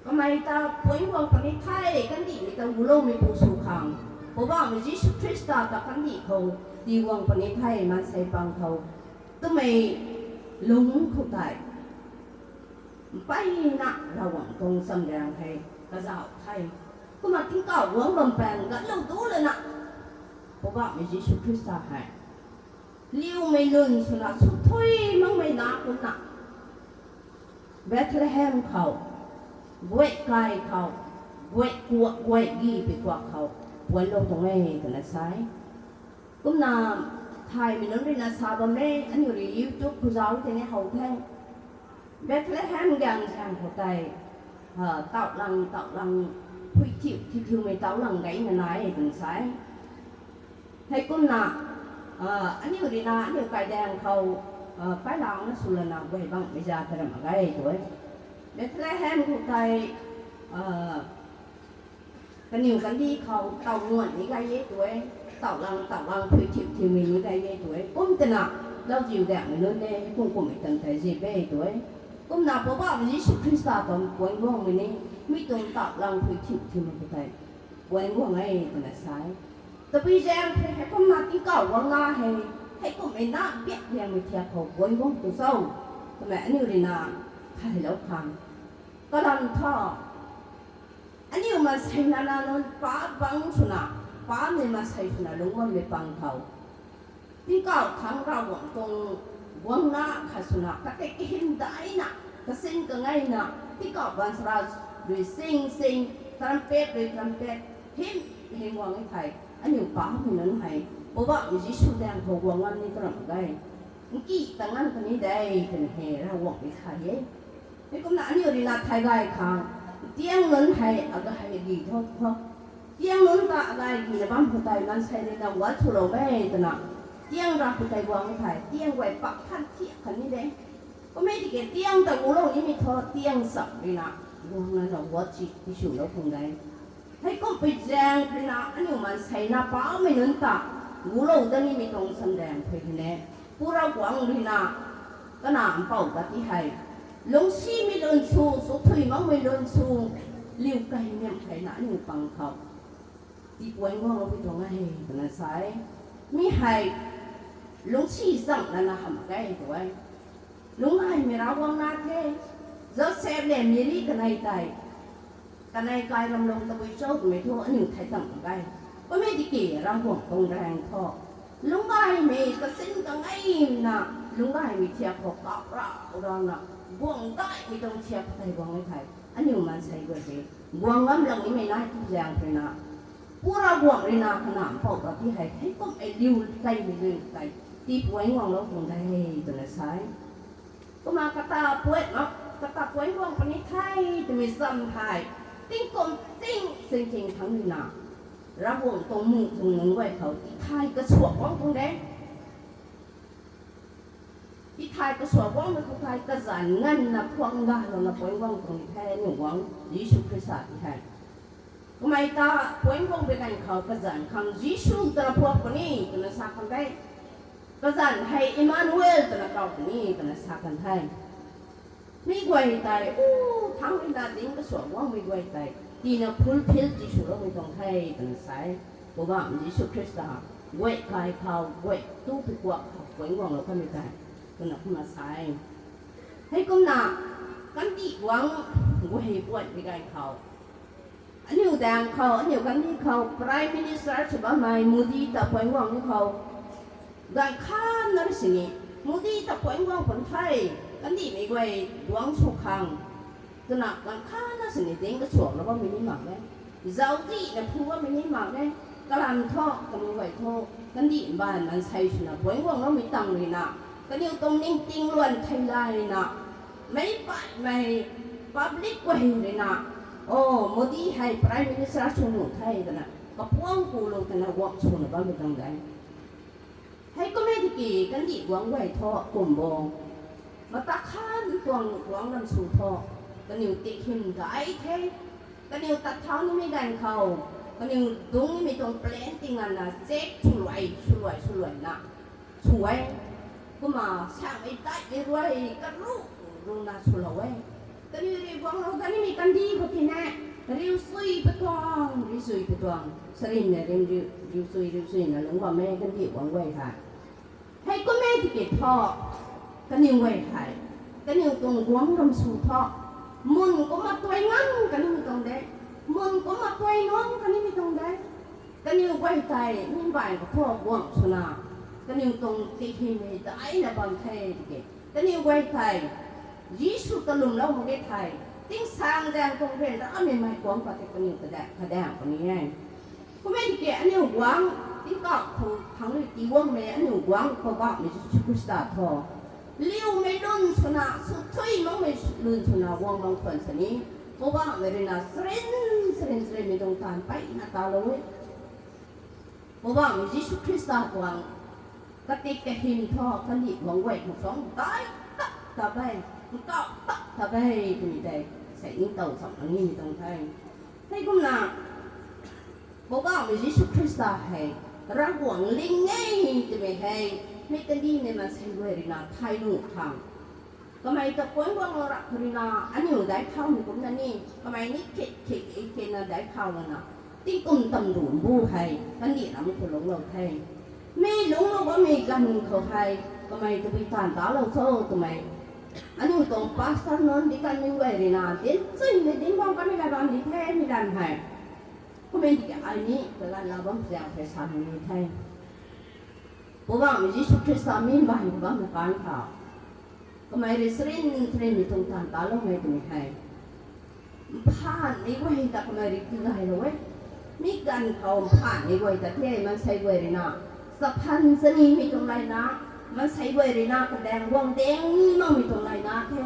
kamei ta puan guang puni the, kandihmei ta guloumei pu sw khang, Poubauhmei Jisu Khrista ta kandih khou tii guang puni the, maansei pang khou, twmei lungc khou tei, mpeyna Ravguangc tuang chamraeng hei kazauh the. Kumna tingkauh guangc bam paeng gatlou tu lana, Poubauhmei Jisu Khrista hei, liumei lun swna sw thui makmei na kumna, Bethlehem khou, guay kai khou, guay kuak guay gi pui kuak khou puanclou tuang e twna sa e. Kumna thaymei nunc rui na sa bam e, aniu rui YouTube khou zauc tei ni how the. Bethlehem gaeng zaeng khou tei, tauhlang tauhlang, phuithiu thithiumei tauhlang gayna nai e twna sa e. Heikumna aniu rui na aniu kaidaeng khou kailouna swlana guay bangmei za ta ram mak ge tu e. Bethlehem khou tei kaniw kandih khou taw nuan ni gay e tu e, tauhlang tauhlang phuithiu thiumei ni gay e tu e. Kum twna lauziu daengmei nunc e, kum kummei tan tei zi be tu e. Kumna Poubauhmei Jisu Khrista tuang puanc guangmei ni mi tuang tauhlang phuithiu thiumei khou tei puanc guang e twna sa e. Tabui zaeng khou heikumna tingkauh guangna hei, heikummei na biak liangmei thiak khou puanc guang tu cho twmei aniu rui na thaylou khang, kalam thu aniu maansei nana nunc pa bang swna, pamei maansei swna lungc bammei pang khou tingkauh thangc Ravguangc tuang guangna khat swna kate kahymdaihna, kasin kangeina, tingkauh baanchara rui sing sing, trumpet rui trumpet hym hym guang e thei, aniu pamei nunc hei Poubauhmei Jisu daeng khou guang ngam ni ta ram mak ge. Nki ta ngam kani de twna hei Ravguangc rui thay e. Heikumna aniu rui na thay gay khang, tiang nunc hei agay ri tho tho. Tiang nunc ta agay rina bam khou tei maansei rui na guat swlou e twna, tiang ra khou tei guang e thei tiang guay pak than thiak khatni de. Kummei tiki tiang ta gulou nimei thu tiang chap rui na guangna na guat si tiswlou khang de. Heikumpui zaeng rui na aniu maansei na pamei nunc ta gulou dat nimei tuang samdaeng pui hei ne, Pu Ravguangc rui na kanac mpouh ta ti hei lungcsimei lun sw, sw thuy makmei lun sw, liu kai niam kheina aniu pang khou tii puanc guanglou pui tuang e twna sa e. Mi hei lungcsi zang lana hamh mak ge tu e. Lungcgaymei Ravguangc na the. Joseph le Meri kanei tei, kanei kai ramlung tabui cho twmei thu aniu thei tang mak ge. Kummei tiki Ravguangc tuang raeng thu lungcgaymei kasin kangeina, lungcgaymei thiak khou kap rau rauna guang daihmei tuang thiak tei guang e thei, aniu maansei guay hei guang ngam lou nimei nai ti zaeng rui na, Pu Ravguangc rui na kanac mpouh ta ti hei heikum e liu kaimei lun tei tii puanc guanglou tuang de twna sa e. Kumna kata puanc, kata puanc guang puni the twmei zam hei tingkum ting singking thangc rui na Ravguangc tuang muh tuang nunc guay khou tithay kasuak guang tuang de. Tithay kasuak guangmei khou thei kazanc nganvna phuang galouna puanc guang tuang ni the aniu guangc Jisu Khrista ti hei. Kamei ta puanc guang pui ganv khou kazanc khang Jisu twna phuak puni twna sa kan the. Kazanc hei Emmanuel twna kaw puni twna sa kan the. Mi guay tei, u, thangc rui na ding kasuak guangmei guay tei tina fulfill tiswloumei tuang the twna sa e. Poubauhmei Jisu Khrista guay kai khou, guay tu pui kuak khou puanc guanglou kamei tei twna kumna sa e. Heikumna kandih guangc guay puanc pui ganv khou aniu daeng khou, aniu kandih khou Prime Minister sw bammei Modi ta puanc guang ni khou, ganv khatna sini Modi ta puanc guang pun the, kandihmei guay guangc sw khang twna ganv khatna sini ding kasuaklou bammei ni mak e. Zaucdihna phu bammei ni mak e. Kalam thu kanu guay thu kandih mbaanv maansei swna puanc guangloumei tang rui na, kaniw tuang ningting luan thei layna, meic paymei public guay rui na, o, Modi hei Prime Minister sw nuh the twna kapuang kulou twna guang swna bammei tuang de. Heikummei tiki kandih guangc guay thu kum bo, mata khan tuang guangc lam sw thu, kaniw tikhym gay the. Kaniw tat thau nimei ganv khou, kaniw dungc nimei tuang plane ti nganvna check swluai swluai swluaina sw e. Kumna samei daihmei ruai karuh ruhna swlou e. Kaniw rui guanglou dat nimei kandih khou ti ne, riuchui patuang, riuchui patuang, sarinna riu, riuchui riuchuina lungc bam e kandih guangc guay hei. Heikummei tiki thu, kaniw guay hei, kaniw tuang guangc lam sw thu, mun kumna tuai ngam kanimei tuang de, mun kumna tuai ngam kanimei tuang de. Kaniw guay tei mi mbaanv kathu guangc swna, kaniw tuang tikhymei daihna bam the tiki, kaniw guay tei Jisu ta lwmlou mak ge thei, Tingsaengzaeng tuang ryanramei mei kuang khou tei kaniw ta da, kadaeng puni e. Kumna tiki aniu guangc, tingkauh khou khang rui tii guangmei aniu guangc Poubauhmei Jisu Khrista thu, liumei lun swna, swthui makmei lun swna guang bam khwan sini, Poubauhmei rui na sarin, sarin, sarinmei tuang taanv mpeyna talou e. Poubauhmei Jisu Khrista tuang katik kahym thu kandih guang guay khou suang dai tak ta e, nkauh tak ta e twmei tei sei ningtow cham nangmei tuang the. Heikumna Poubauhmei Jisu Khrista hei Ravguangc ling e twmei hei mi kandihmei maansei guay rui na thay nuh khang, kamei ta kuan guanglou rap khou rui na, aniu daic thaumei kumcna ni, kamei ni khe khe khe na daic thau lana, tingkum tamru mbu hei kandih ram khou lungclou the. Mi lungclou bammei ganv khou hei kamei tabui taanv talou cho twmei, aniu tuang pastor nunc, deacon nunc guay rui na dinc chuimei dinc bam kamei la bam ni the, mi lam hei. Kumna tiki ai ni kaganv la bam zaeng hei sa ni the. Poubauhmei Jisu Khrista mi mbaanv bammei kan khou, kamei rui sarin, sarinmei tuang taanv taloumei twmei hei, mphaanhmei guay ta kamei rui tigaylou e. Mi ganv khou mphaanhmei guay ta the, maansei guay rui na, chaphan chanimei tuang layna, maansei guay rui na kadaeng guang daeng ni makmei tuang layna the.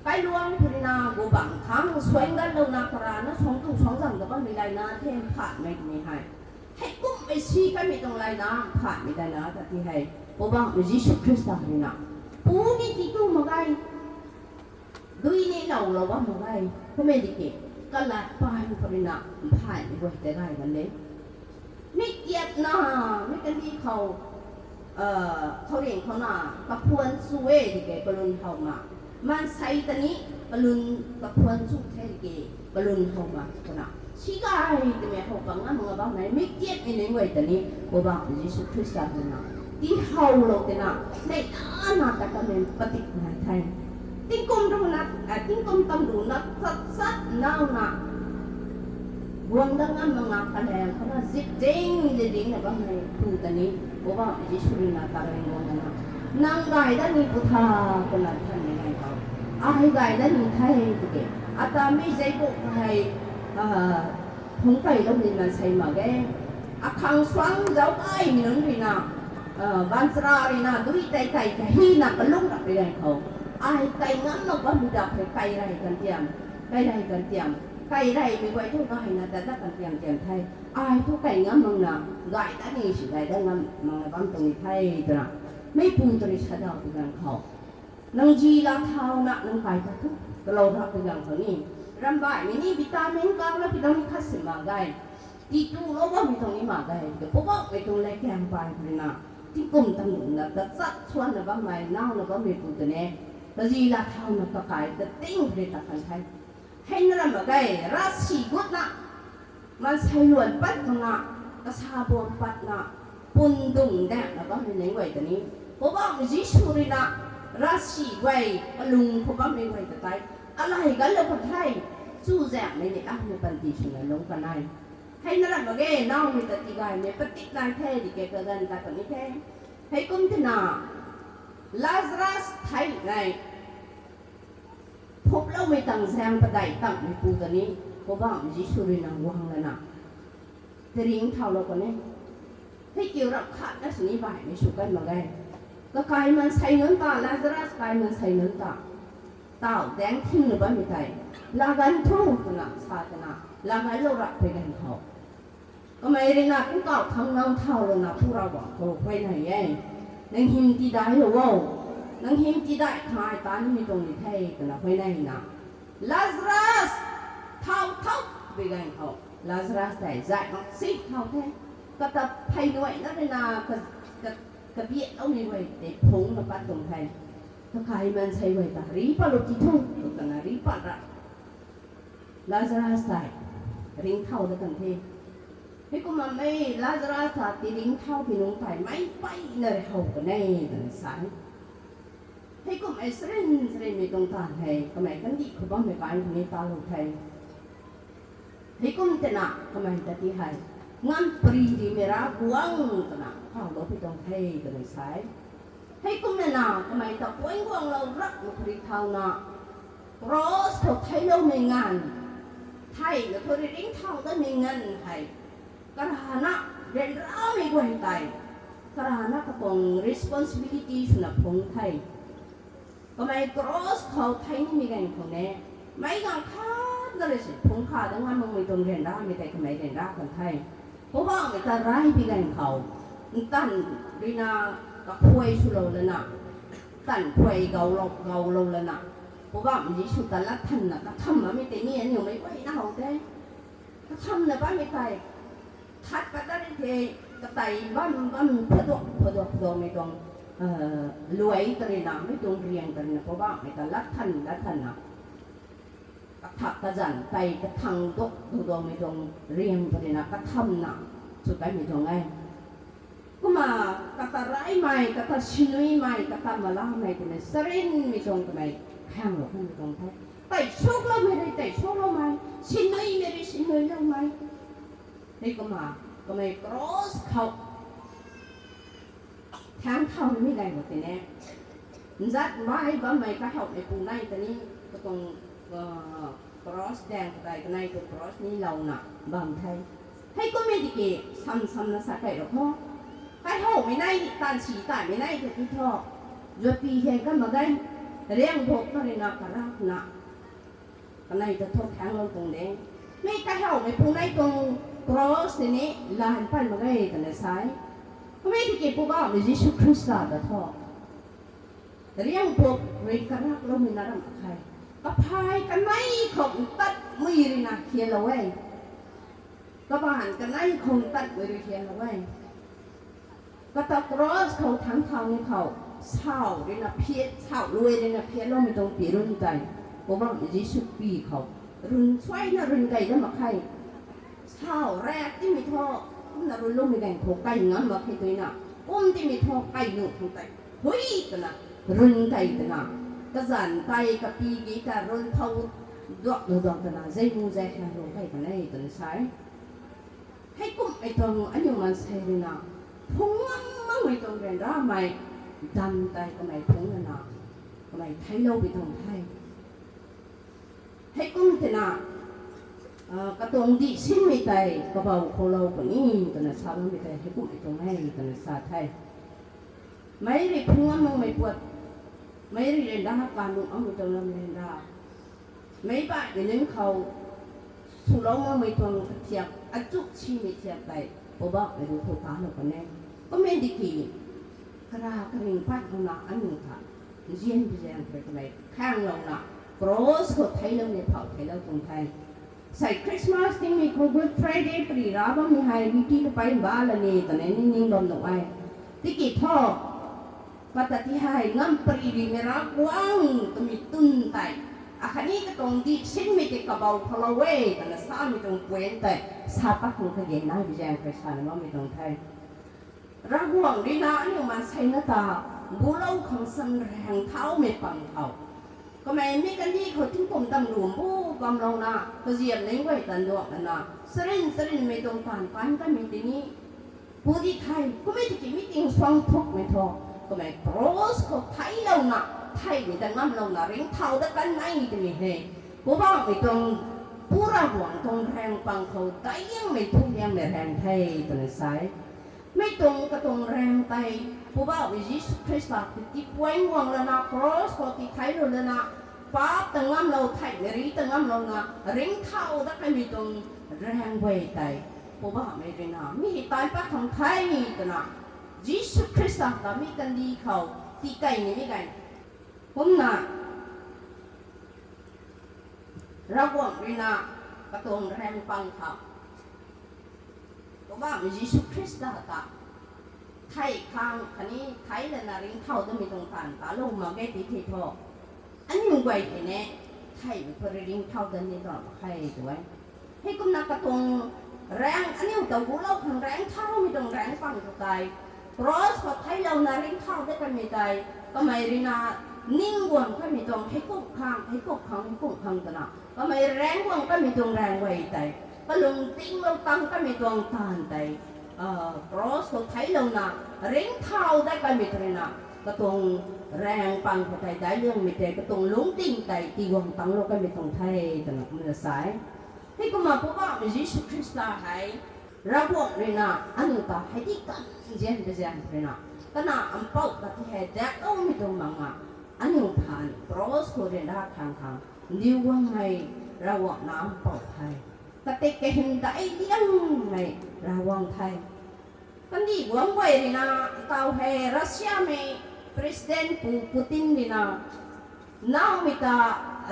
Kailuang khou rui na gu bangc thangc suang ganlouna karana suang tu suang zang ta bammei layna the, mphaanhmei twmei hei. Heikumhmei si kanmei tuang layna, mphaanhmei layna ta ti hei Poubauhmei Jisu Khrista rui na, pu ni ti tu mak ge, dui ni loulou bam mak ge. Kumna tiki kalat paan khou rui na mphaanhmei guay tei gay kan de. Mi kiatna, mi kandih khou, khouringh khou na, kaphuan chu e tiki kalun how na, maansei ta ni kalun, kaphuan chu the tiki kalun how na twna, si gay twmei how pang na mak bammei mi kiatmei ning guay ta ni Poubauhmei Jisu Khrista twna tihowlou twna, neihla na ta kamei padik nai the. Tingkum runa, tingkum tamru na chat chat nauna guang dat ngam mak na, kalaeng khou na zip ding zip dingna bammei pu ta ni Poubauhmei Jisu rui na ta rui guang na, nang gay dat ni pu tha, twna thanmei nai khou, ai gay dat ni the tiki, ata mi zeibu hei phungc keyloumei maansei mak ge. Akhang suang zauc kaimei nunc rui na, baanchara rui na dui tei kei kahina kalung rap pi ganv khou, ai kei ngam mak bammei dak hei kei rey kan tiam, kei rey kan tiam, kei reymei guay thu gayna tat dat kan tiam tiam the. Ai thu kei ngam makna, gay dat ni si gay dat ngam makna bam tuang ni the twna, meipu ta rui sadaw pi ganv khou, nang zi la thauna nang kai ta thu, kalou rap pi ganv khou ni, rambaihmei ni vitamin kak la pi dang ni khat si mak ge. Tiitulou bammei tuang ni mak ge. Poubauhmei tuang latkaeng paan khou rui na, tingkum tamru na tachat suanna bammei, nauna bammei pu ta ni, kazi la thauna kakai ta ting rui ta kan the. Hei na ram mak ge, ravsic gutna, maansei luan pat makna, kasa buang patna, pun dungc daengna bammei ning guay ta ni, Poubauhmei Jisu rui na, ravsic guay kalung khou bammei guay ta tei, alay ganlou kan the, chuzaenghmei ni amei panty swna lungc kan e. Hei na ram mak ge, naumei ta tigaymei padik nai the, tiki kaganv ta puni the. Heikum tina, Lazarus thei nai, phuploumei tang zaeng padeih tangmei pu ta ni, Poubauhmei Jisu rui na guang lana, tiringcthaulou kan e. Hei kiu rap khatna sini baihmei sw kan mak ge. Kakai maansei nunc ta, Lazarus kai maansei nunc ta, taw daeng thingna bammei tei, laa gan thu twna sa twna, laa ganlou rap pi ganv khou, kamei rui na tingkauh thangc nang thaulouna Pu Ravguangc khou huayney e, nang hym tidailou o, nang hym tidaih khang ai ta nimei tuang ni the, twna huayney na, Lazarus, thau thau, pi ganv khou Lazarus tei zay mak si thau the. Kata phey nuaina rui na, ka, ka, kabiatloumei guay tei phungna pat tuang the. Kakai maansei guay ta, ri patlou ti thu, twna ri pat ra. Lazarus tei ringcthau dat kan the. Heikumna mei Lazarus ta tiringcthau pi nungc tei meic peyna rui how kan e, twna sa e. Heikumhmei sarin sarinmei tuang taanv hei kamei kandih khou bammei kan khou ni talou the. Heikum tina kamei ta ti hei, nganv pary rimei Ravguangc twna howlou pi tuang the, twna sa e. Heikumna na kamei ta puan guanglou rap mak khou rui thauna, Cross khou theiloumei nganv, thei na khou rui ringcthau datmei nganv hei, karana ryanramei guay tei, karana katuang responsibility swna phungc the. Kamei cross khou thei nimei ganv khou ne, meic ganv khat na rui si phungc kha dat ngam makmei tuang ryanramei tei kamei ryanra kan the. Poubauhmei ta rey bi ganv khou, ntanv ruina kakhuay swlou lana, ntanv khuay gau, gawlou lana, Poubauhmei Jisu ta latthanna katham bammei tei ni aniu meic guayna how the. Kathamna bammei tei, khat pat dat ri the, katei bam bam phaduak phaduak phaduakmei tuang luai ta ruina, mei tuang riang ta ruina Poubauhmei ta latthan latthanna, kathak kazanc tei kathang duak duakmei tuang riang ta ruina kathamna sw kaimei tuang e. Kumna kata reymei, kata sinuimei, kata malamei twna charynmei tuang kamei khaenglou kanmei tuang the. Tei suakloumei rui tei suakloumei, sinuimei rui sinuiloumei. Hei kumna kamei cross khou thaengcthau nimei ganv khou tei ne, nzat mai bammei kahawmei pu nei ta ni, katuang cross daeng khou tei kanei tuang cross ni louna bam the. Heikummei tiki, sam samna sa kei ra kho. Kahawmei nei, taanv si taimei nei ta ti thu, zuapi hei ka mak ge, riang bok na ruina karakna kanei ta thu thaenglou tuang de. Mei kahawmei pu nei tuang cross tei ni lan pat mak ge twna sa e. Kummei tiki Poubauhmei Jisu Khrista ta thu riang bok rui karakloumei na ram akhe. Kaphay kanei khou ntatmei ruina hianlou e. Kabaanv kanei khou ntatmei rui hianlou e. Kata cross khou thaengcthau ni khou, sau ruina phiat, sau luai ruina phiatloumei tuang pi run tei, Poubauhmei Jisu pi khou, run suaina run kei dat mak khe. Sau rak timei thu, kumna runloumei ganv khou kai ngam mak khe twna, kum timei thu kai nuh khang tei, hui twna, run kei twna, kazanc tei kapi ki ta run thau duak nu duak twna, zei mu zei khang run kei kan e twna sa e. Heikumhmei tuang aniu maansei ruina, phungc ngam makmei tuang ryanramei, dam tei kamei phungc lana, kamei theiclou pui tuang the. Heikum twna, katuang dih sinmei tei kabou khoulou puni twna sa bammei tei heikumhmei tuang e twna sa the. Meic rui phungc ngam makmei puat, meic rui ryanra kanuh makmei tuang lam ryanra, meic baihmei nunc khou swlou makmei tuang kathiak, achu simei thiak tei Poubauhmei rui thu talou kan e. Kummei tiki, kara karing pat khouna aniu ta nzian bi zaeng khou kamei khaenglouna, cross khou theicloumei phou theiclou tuang the. Sei Christmas tingmei khou Good Friday pari ra bammei hei miki kapei mba la ni twna ni ning bam nuh e. Tiki thu, kata ti hei ngamparymei Ravguangc twmei tun tei, akhatni katuang dih sinmei tei kabou khoulou e twna samei tuang point tei sa pat khang kage nai bi zaeng khou sana bammei tuang the. Ravguangc ruina aniu maansei na ta, bulou khang san raeng thaumei pang khou, kamei mi kandih khou tingkum dam rum bu bamlouna, kaziap ning guay tan duak lana, charyn charynmei tuang taanv kan kanmei tini, pu di the, kummei tiki mi ting suang thukmei thu, kamei cross khou theiclouna, theicmei ta ngamlouna ringcthau dat kan e twmei hei, Poubauhmei tuang, Pu Ravguangc tuang raeng pang khou daiangmei thuliangmei raeng the twna sa e. Mi tuang katuang raeng tei, Poubauhmei Jisu Khrista ti tipuan guang lana, cross khou ti theiclou lana, paap ta ngamlou, theicmei ri ta ngamlouna, ringcthau dat kanmei tuang raeng guay tei, Poubauhmei ruina mi hei taanc pat khang the twna, Jisu Khrista ta mi kandih khou tii kei nimei ganv, kumna Ravguangc ruina katuang raeng pang khou, Poubauhmei Jisu Khrista ta thei khang khatni theic lana ringcthau datmei tuang taanv talou mak ge ti thei thu, aniu guay tei ne, theicmei khou rui ringcthau dat ni tuang mak khe tu e. Heikumna katuang raeng, aniu ta gulou khang raeng thaumei tuang raeng pang khou tei, cross khou theiclouna ringcthau dat kanmei tei, kamei ruina ning guang kanmei tuang heikumh khang, heikumh khang, heikumh khang twna, kamei raeng guang kanmei tuang raeng guay tei, kalung tinglou tang kanmei tuang taanv tei, cross khou theiclouna ringcthau dat kanmei tei ruina, katuang raeng pang khou tei daic liangmei tei katuang lungcting tei tiguang tanglou kanmei tuang the twna kumna sa e. Heikumna Poubauhmei Jisu Khrista hei Ravguangc ruina aniu ta hei di kan nzian pei zaeng ruina, kana mpouh ta ti hei dakloumei tuang makna, aniu than cross khou ryanra khang khang ndiu guangmei Ravguangc na mpouh the. Katik kahym daic liangmei Ravguangc the. Kandih guang guay ruina, taw hei Russiamei President Pu Putin ruina, naumei ta,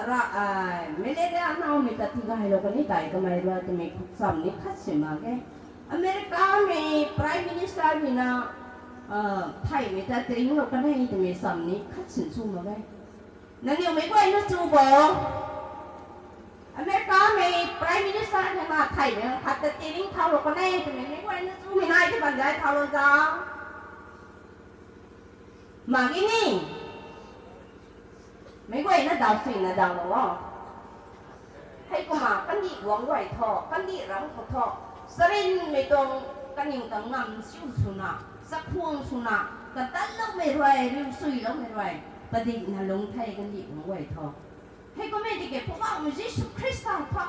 ra, ai, malaria naumei ta tigaylou kan e tei kamei rui twmei cham ni khat si mak ge. Americamei Prime Minister ruina, a, theihmei ta tiringlou kan e twmei cham ni khat sin sw mak ge. Nangniw meic guayna chu bo? Americamei Prime Minister ruina theihmei khat ta tiring thaulou kan e twmei meic guayna chumei nai ti bam zai thaulou za? Mak ge ni. Meic guayna daw suina dawlou o. Heikumna kandih guang guay thu, kandih ram khou thu, charynmei tuang kaniw ta ngam siu swna, chakhwang swna, katanloumei rui, riu suiloumei rui, padikna lungc the kandih guang guay thu. Heikummei tiki Poubauhmei Jisu Khrista thu,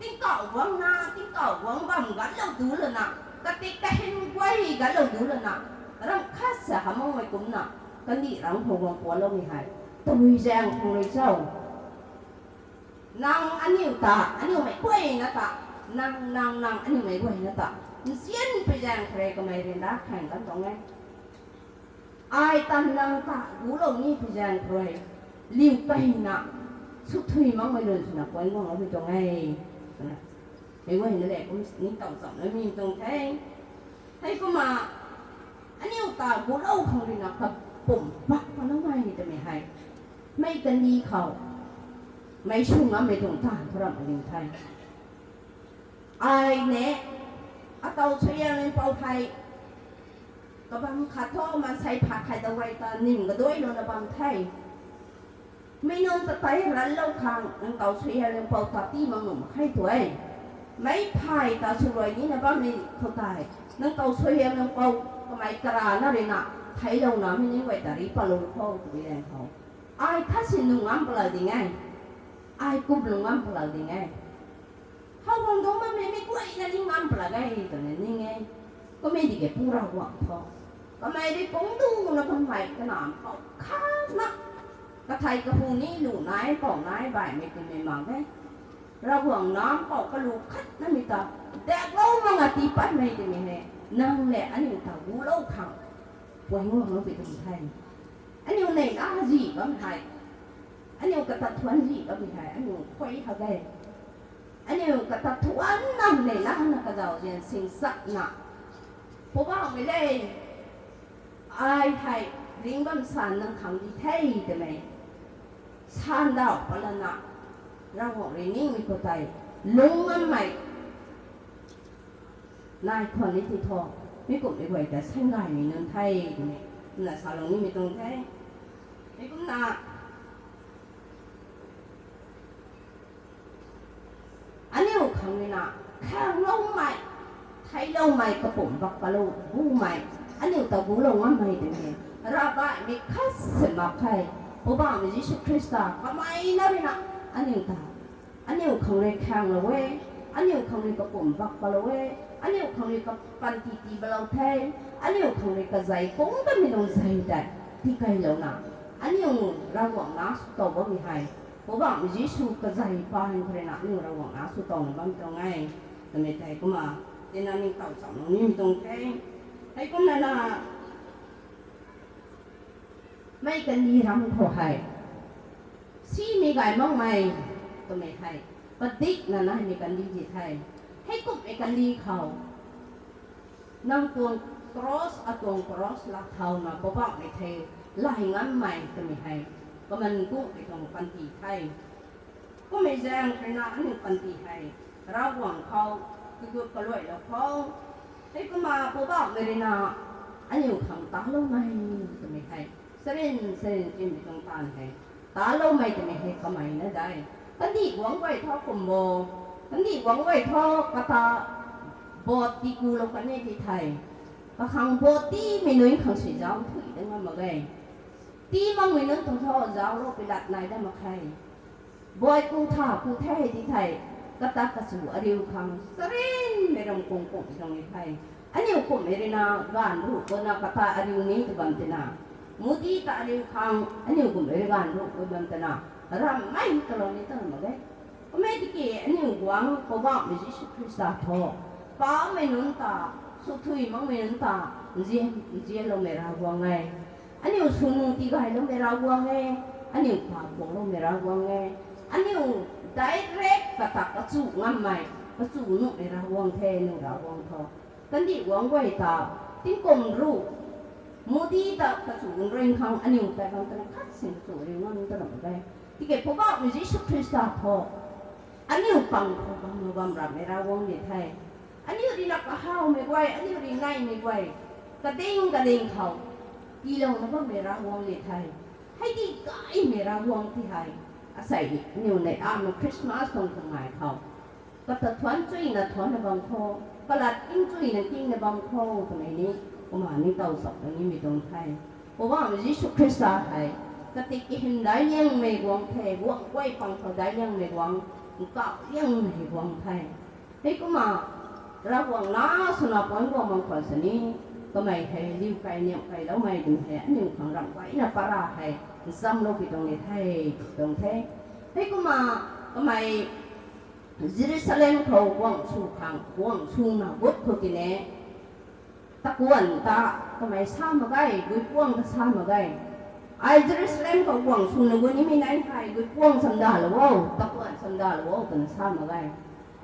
tingkauh guangna, tingkauh guang bam ganlou du lana, katik kahym guay ganlou du lana, ram khat sa hamangmei kumcna, kandih ram khou guang pualoumei hei tabui zaeng khang rui cho? Nang aniu ta, aniu meic guayna ta, nang, nang, nang, aniu meic guayna ta nzian pui zaeng khou rui kamei ryanra khang kan tuang e. Ai ta nang ta gulou ni pui zaeng khou rui, liu kahina, suthui makmei lun swna puan guanglou pui tuang e. Meic guayna le kum ningtow chamloumei tuang the. Heikumna, aniu ta gulou khang ruina kapumc bak paloumei twmei hei, mei kandih khou meic sw ngammei tuang taanv thu ramh aniu the. Ai ne, atow suaihiamliangpou hei, kabam khat thu maansei phat khat ta guay ta nim kaduailouna bam the. Mi nunc ta tei ranlou khang nang tow suaihiamliangpou ta tii mak nuh mak khe tu e. Meic phay ta swluai nina bammei khou tei, nang tow suaihiamliangpou kamei karana ruina, theiclouna mi ning guay ta ri patlou khou twbi laeng khou, ai khat si nuh ngam palou ding e. Ai kum nuh ngam palou ding e. How guang dungc bammei mei guayna ni ngam palou ge twna ning e. Kummei tiki Pu Ravguangc thu, kamei rui pungc duna bammei kanamv khou khatna, kathei kahu ni lu nai, pou nai, baihmei twmei mak e. Ravguangc nac pou kalu khatnamei ta, daklou makna tii patmei twmei hei, nang le aniu ta gulou khang puan guanglou pui tuang the. Aniu neihla zi bammei hei, aniu kata thuanc zi bammei hei aniu khuay ha ge. Aniu kata thuanc nam neihla na kazauh zian singchakna, Poubauhmei le, ai hei ringc bam san nang khang di the twmei sandauh patlana, Ravguangc rui ningmei khou tei lungc ngammei nai khwan ni ti thu, mi kumhmei guay ta sanggaymei nunc the twmei kumna salou nimei tuang the. Mi kumna aniu khang ruina, khangloumei, theicloumei kapumc bak palou bumei, aniu ta gulou ngammei twmei, ravbaihmei khat si mak khe. Poubauhmei Jisu Khrista kamei na ruina, aniu ta, aniu khang rui khanglou e, aniu khang rui kapumc bak palou e, aniu khang rui kapanty tii balou the, aniu khang rui kazei kung tamei nunc zei tei tikeylouna, aniu Ravguangc nac sw tow bammei hei, Poubauhmei Jisu kazei paan khou ruina aniu Ravguangc nac sw towna bam tuang e, twmei tei kumna, tina ningtow chamlou nimei tuang the. Heikumna na, mei kandih ram khou hei, simei gay makmei twmei hei, padikna naimei kandih di the. Heikumhmei kandih khou, nang tuang cross, atuang cross laa thauna Poubauhmei thei, lay ngammei twmei hei, kaman kumhmei tuang panty the. Kummei zaeng ruina aniu panty hei, Ravguangc khou, kagut kaluailou khou, heikumna Poubauhmei ruina, aniu khang taloumei twmei hei, sarin sarin timei tuang taanv hei, taloumei twmei hei kamei na de. Kandih guang guay thu kum bo, kandih guang guay thu kata, bot tikulou kan e ti the. Kakhang bo tiimei nunc khang si zauc thui dat ngam mak ge. Tii makmei nunc tuang thu zauc ro pilat nai dat mak khe. Boi ku tha ku the di thei, kata kachu ariu khang sarinmei ram kung kung tuang ni the. Aniu kumhmei rui na gaanv ruh guna kata ariu ni tw bam tina, Modi ta ariu khang aniu kumhmei rui gaanv ruh guna bam tina, rammei talou ni ta mak ge. Kummei tiki aniu guang Poubauhmei Jisu Khrista thu, paumei nunc ta, swthui makmei nunc ta, nzian, nzianloumei Ravguangc e. Aniu swnu tigayloumei Ravguangc e. Aniu paap guangloumei Ravguangc e. Aniu direct kata kachu ngammei, kachu nuhmei Ravguangc the aniu Ravguangc thu. Kandih guang guay ta, tingkum ruh, Modi ta kachu nring khang aniu tai bam tana khat sin kachu riu ngam tana mak ge. Tiki Poubauhmei Jisu Khrista thu, aniu pang khou bam na bam rammei Ravguangc ni the. Aniu rui na kahawmei guay, aniu rui naimei guay, kading kading khou tiilouna bammei Ravguangc ni the. Hei di gaymei Ravguangc ti hei, asei aniu nei amei Christmas tuang kangnai khou, kata thuanc chuyna thuancna bam kho, kalat king chuyna kingna bam kho twmei ni, kumna ni tow chap ta nimei tuang the. Poubauhmei Jisu Khrista hei, kati kahym daic liangmei guang the, guang guay pang khou daic liangmei guang, nkauh liangmei guang the. Hei kumna, Ravguangc na swna puanc guang mak khwan sini, kamei hei liu kai niamh kailoumei ding hei aniu khang ramh guayna para hei nchamlou pi tuang ni the, tuang the. Hei kumna, kamei Jerusalem khou guang sw khang, guang swna gut khou tine, takuanh ta kamei sa mak ge, guipuang ta sa mak ge. Ai Jerusalem khou guang swna gut nimei nai hei, guipuang chamdalou o, takuanh chamdalou o twna sa mak ge.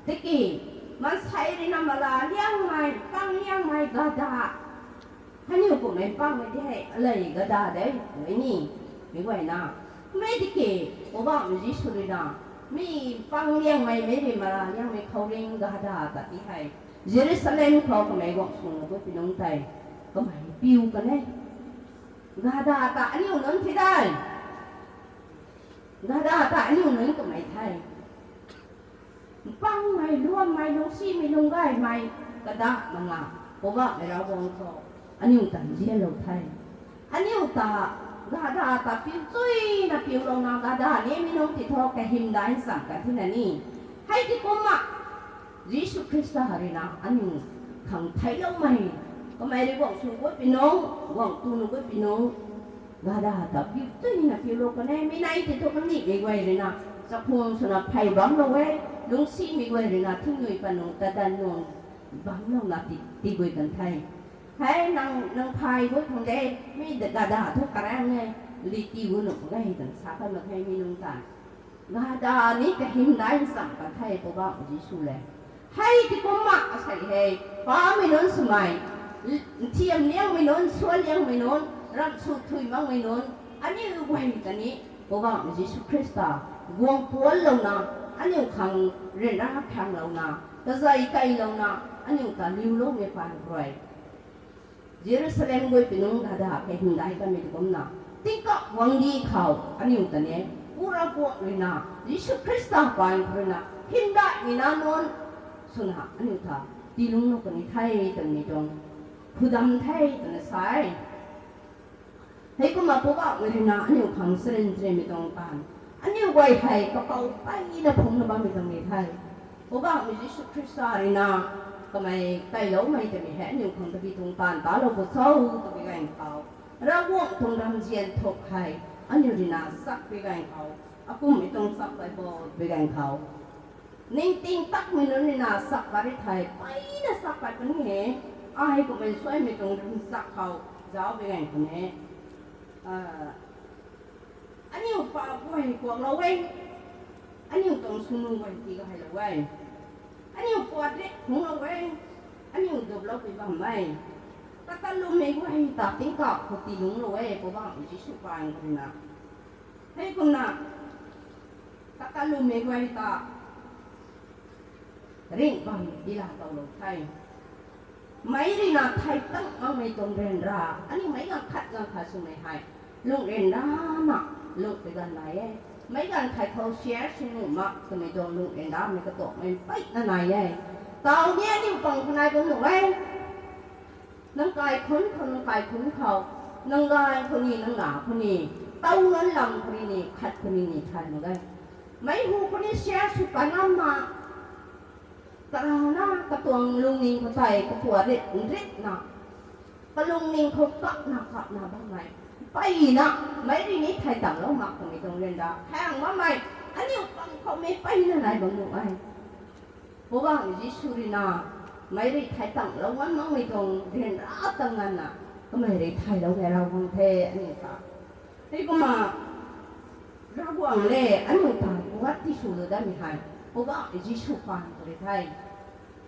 Tiki, maansei rui na mala liangmei, pang liangmei gada, kaniw kumhmei pangmei di hei alei gada de, mei ni, mei guayna. Kummei tiki, Poubauhmei Jisu rui na, mi pang liangmei mei rui mala liangmei khouringh gada ta ti hei, Jerusalem khou kamei guang swna gut pi nungc tei, kamei piu kan e. Gada ta aniu nunc thi de. Gada ta aniu nunc kamei the. Mpangmei, luammei, lungcsimei, lungc gaymei, kadak mana, Poubauhmei Ravguangc thu, aniu ta nzianlou the. Aniu ta, gada ta piu chuyna piulouna gada nimei nunc ti thu kahym daic nchamc kan thina ni. Hei ti kumna, Jisu Khrista rui na aniu khang theicloumei, kamei rui guang sw gut pi nungc, guang tuna gut pi nungc, gada ta piu chuyna piulou kan e, mi nai ti thu kandihmei guay rui na, chakhwang swna phey bamlou e, lungcsimei guay rui na, thingnui pat nungc, tadan nungc, bamlouna ti, tii guay kan the. Hei, nang, nang phey gut khang de, mi gada thu karang e, li tii gut nuh mak ge, twna sa kan mak khe mi nungc ta. Gada ni kahym daic nchamc kan the Poubauhmei Jisu le. Hei ti kumna asei hei, pamei nunc swmei, nthiam liangmei nunc, suan liangmei nunc, ramh sw thui makmei nunc, aniu guay ta ni, Poubauhmei Jisu Khrista, guang puanlouna, aniu khang ryanra khanglouna, kazei kailouna, aniu ta liuloumei paan rui Jerusalem guay pi nungc gada kahym daic kanmei ti kumna, tingkauh guangcdic khou aniu ta ni, Pu Ravguangc rui na, Jisu Khrista paan khou rui na, hymdaihmei nac nunc swna aniu ta tiilungclou kan ni the twmei tuang, khudam the twna sa e. Hei kumna Poubauhmei rui na aniu khang sarin trimei tuang taanv, aniu guay hei kapou peyna phungcna bammei tuang ni the. Poubauhmei Jisu Khrista rui na, kamei kailoumei twmei hei aniu khang tabui tuang taanv talou pu cho twpui ganv khou, Ravguangc tuang ramzian thuk hei aniu rui na chakpui ganv khou, akumhmei tuang chakpui bo twpui ganv khou, ningting takmei nunc rui na chak pat ri thei, peyna chak pat puni e, ai kumhmei suaimei tuang ram chak khou, zauc pui ganv khou ni, aniu pa guay kuaklou e, aniu tuang swnu guay tigaylou e, aniu puat ri phungclou e, aniu duplou pui bam e, kata lwmmei guay ta tingkauh khou tiilungclou e, Poubauhmei Jisu paan khou rui na. Hei kumna, kata lwmmei guay ta ringh bam tiilatowlou the. Meic rui na thei tang makmei tuang ryanra, aniu meic ganv khat ganv khat swmei hei, lungh ryanra na, lungh pui ganv nai e. Meic ganv thei khou share sw nuh mak twmei tuang lungh ryanramei katuakmei mpeyna nai e. Taw ni aniu pang khou nai bam nuh e. Nang kaikhunc khou, nang kaikhunc khou, nang gaanv khou ni, nang na khou ni, tow nunc lam khou ni, khat khou ni ni thay mak ge. Meic hu khou ni share sw pat ngam na, karana katuang lungning khou tei kapuat rit nritna, kalungning khou kapna kapna bammei, mpeyna, meic rui ni thay tanglou mak twmei tuang ryanra khang bammei, aniu pang khou mei mpeyna nai bam nuh e. Poubauhmei Jisu rui na, meic rui thay tanglou ngam makmei tuang ryanra tang nganvna, kamei rui thaylou nai Ravguangc the aniu ta. Heikumna, Ravguangc le aniu ta puat tiswlou datmei hei, Poubauhmei Jisu paan khou rui the.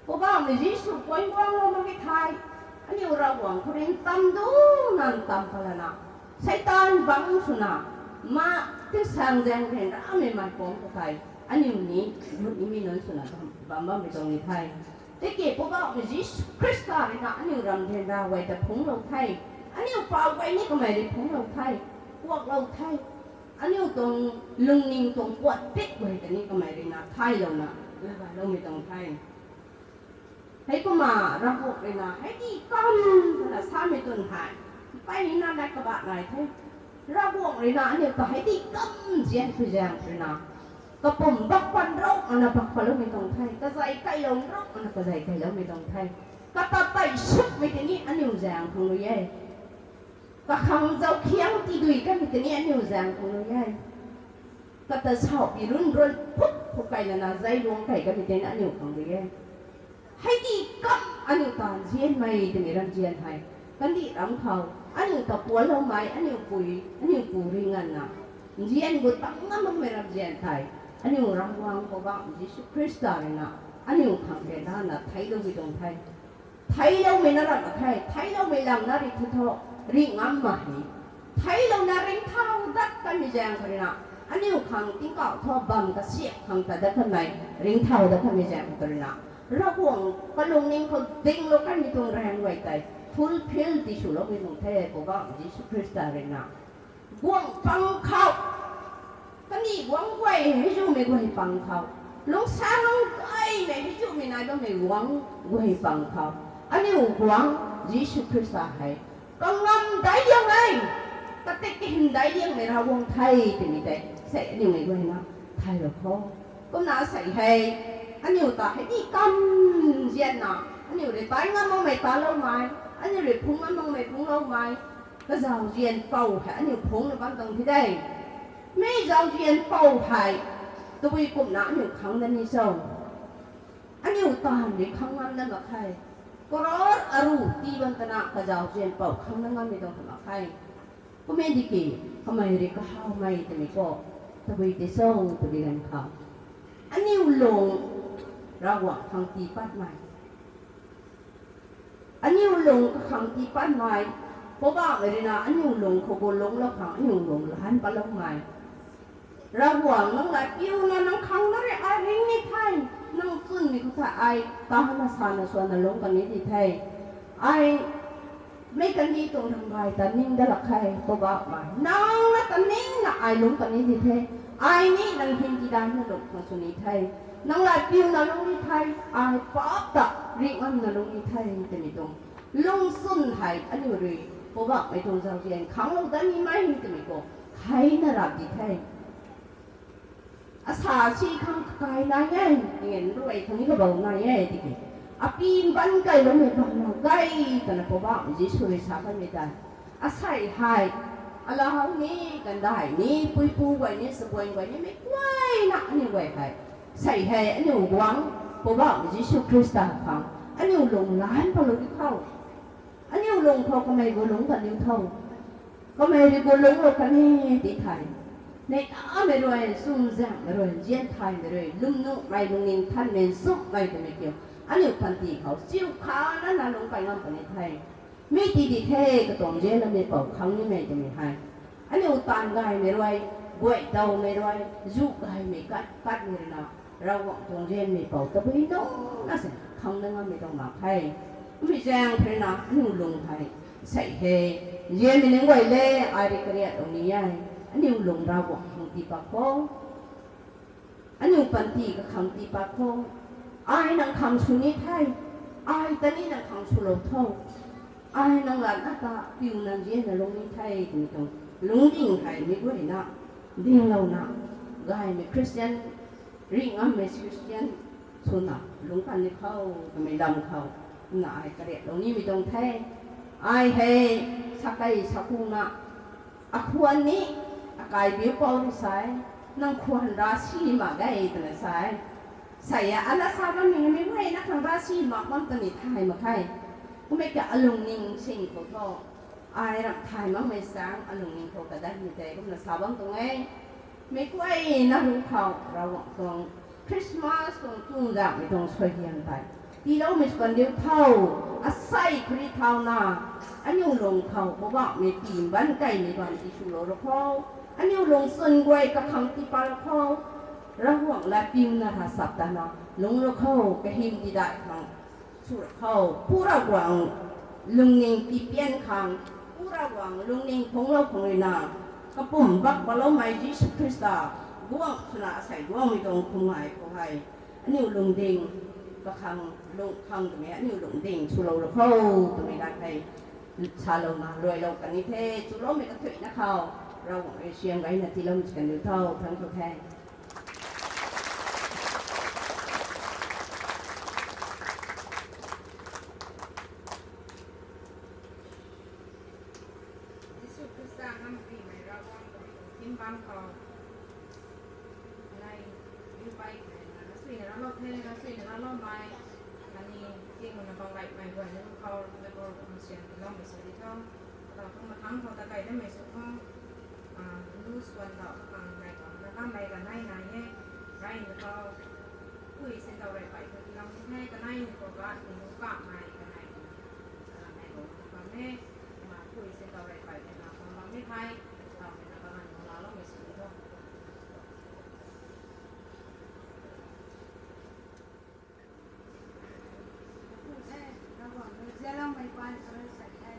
Poubauhmei Jisu puan guanglou mak ge thei, aniu Ravguangc khou rui ntam duna ntam palana, Seitaan bangc swna, ma, tingsaengzaeng ryanramei mei pumc khou tei, aniu ni, gut nimei nunc swna bam, bam bammei tuang ni the. Tiki Poubauhmei Jisu Khrista rui na aniu ram ryanra guay ta phungclou the. Aniu pau guay ni kamei rui phungclou the. Kuaklou the. Aniu tuang lungning tuang puat pit guay ta ni kamei rui na thaylouna, lagayloumei tuang the. Heikumna Ravguangc rui na hei di kam twna samei twn hei, mpeyna lat kabah nai the. Ravguangc rui na aniu ta hei di kam nzian pui zaeng rui na, kapum bak pan rau ana bak paloumei tuang the, kazei kailou rau ana kazei kailoumei tuang the. Kata tei sukmei tei ni aniu zaeng khang rui e. Kakhang zauc khiang tidui kamei tei ni aniu zaeng khang rui e. Kata saupi run run phut phut kai lana zei luang kai kamei tei ni aniu khang rui e. Hei di kam aniu ta nzianmei twmei ram nzian hei, kandih ram khou, aniu ta puanloumei, aniu pui, aniu pu rui nganvna, nzian gu tang ngam makmei ram nzian thei, aniu Ravguangc Poubauhmei Jisu Khrista rui na, aniu khang ryanrana theicloumei tuang the. Theicloumei na ram the, theicloumei lam na ri thu thu, ri ngam mak ni. Theiclouna ringcthau dat kanmei zaeng khou rui na, aniu khang tingkauh thu bam kasiak khang ta dat kanmei, ringcthau dat kanmei zaeng khou rui na, Ravguangc kalungning khou dinglou kanmei tuang raeng guay tei fulfill tiswloumei tuang the, Poubauhmei Jisu Khrista rui na. Guang pang khou, kandih guang guay hei zumei guay pang khou, lungsaengc lung gaymei hei zumei nai bammei guang guay pang khou, aniu guang Jisu Khrista hei kangam daic liang e, katik kahym daic liangmei Ravguangc the twmei tei sei aniu mei guayna thaylou kho. Kumna sei hei, aniu ta hei di kam nzianna, aniu rui tai ngam makmei taloumei, aniu rui phungc ngam makmei phungcloumei, kazauzian pou hei aniu phungcna bam tuang thi de. Mi zauzian pou hei, tabui kumna aniu khang na ni cho? Aniu taanv rui khang ngam na mak khe. Crore aru tii bam twna kazauzian pou khang na ngammei tuang ta mak khe. Kum e tiki, kamei rui kahawmei twmei khou, tabui tei cho, tabui ganv khou, aniu lung Ravguangc khang tii patmei, aniu lung kakhang tii patmei, Poubauhmei rui na aniu lung khou gu lungclou khang aniu lung lan patloumei. Ravguangc, nang lat piuna nang khang na rui ai ring ni the, nang chwnmei khou tha ai tana sana suanna lungc kan ni di the. Ai mei kandih tuang ram gay ta ning dat lak khe, Poubauhmei. Nang na ta ningna ai lungc kan ni di the. Ai ni nang hym tidaina lungc khang sw ni the. Nang lat piuna lungc ni the, ai paap ta ringh ngamna lungc ni the, twmei tuang lungchwn hei aniu rui Poubauhmei tuang zauzian khanglou dat nimei twmei khou theina rap di the. Asa si khang kakai nai e, ngen ruai khang ni kabou nai e tiki, api mban kailoumei bamna gay twna Poubauhmei Jisu rui sa kanmei tei, asei hei, alau ni, kandai ni, puipu guay ni, sabuan guay ni, mei guayna aniu guay hei, sei hei aniu guang, Poubauhmei Jisu Khrista khang aniu lung lan patlou di tho. Aniu lung khou kamei gu lungc kan niw tho. Kamei rui gu lungclou kan e ti thei, neihlamei rui, chumzaenghmei rui, nzian thaymei rui, lwmnuhmei, lungning thanmei, nchumhmei twmei kiu, aniu panty khou chiu khana na lungc kai ngam puni the. Mi ti di the, katuang nzianloumei pou khang nimei twmei hei, aniu taanv gaymei rui, guay dawmei rui, zu gaymei kat, katmei rui na, Ravguangc tuang nzianmei pou tabui nungc na se khang na ngammei tuang mak khe. Kummei zaeng khou rui na aniu lung hei, sei hei, nzianmei ning guay le, ai rui kariatlou ni e, aniu lung Ravguangc khang tii pat kho. Aniu panty kakhang tii pat kho. Ai nang khang sw ni the, ai ta ni nang khang swlou tho. Ai nang lat na ta piu nang zianna lungning the twmei tuang lungding hei mi guayna dinglouna, gaymei Christian, ringh ngammei Christian swna lungc kan ni khou twmei lam khou na ai kariaklou nimei tuang the. Ai hei sakei sakuna, akhwan ni akai biu pou ri sai, nang khwan ra si mak ge twna sai. Sei a, ala sa bammei mi guayna khang ra si mak bam twni thay mak khe. Kummei ka alungning sing khou thu, ai ram thay makmei sang alungning khou kadanmei tei kumna sa bam tuang e. Meic guayna hu khou Ravguangc tuang Christmas tuang tungzanhmei tuang suaihiam tei tiiloumei sw kan diu tho. Asei khou ri thauna, aniu lung khou Poubauhmei pi mbanv kaimei bam tiswlou ra kho. Aniu lungchwn guay kakhang tiipat ra kho. Ravguangc lat piuna ra sap tana lungc ra kho, kahym tidai khang sw ra kho. Pu Ravguangc lungning tipian khang, Pu Ravguangc lungning phunglou khang ruina, kapum bak paloumei Jisu Khrista guangc swna asei guangmei tuang khum ngai khou hei aniu lungding kakhang lung khang twmei aniu lungding swlou ra kho twmei lat hei salouna luailou kan ni the. Chuloumei kathuicna khou Ravguangc rui siam gayna tiiloumei sw kan diu tho. Thank you the. Jisu Khrista ngam pimei Ravguangc tuang thim bam khou, nai, riu pei kena, asuina ralou the, asuina raloumei, kani, tingna bam gaymei guay nunc khou, meic khou, sian tiiloumei sw di tho. Kata thu mathangc khou ta kai damei sw tho, lu swan tau, khang nai khou, na kammei kanei nai e, reyna khou, pui sin tau rey pei khou tiilou ni the, kanei ni khou ga, ni lu kamei kanei, kanei khou bam e, kumna pui sin tau rey pei khou na khou bam e the, tau na kalan khou laloumei sw di tho. Pu the, Ravguangc rui zialoumei paan sa rui sa the.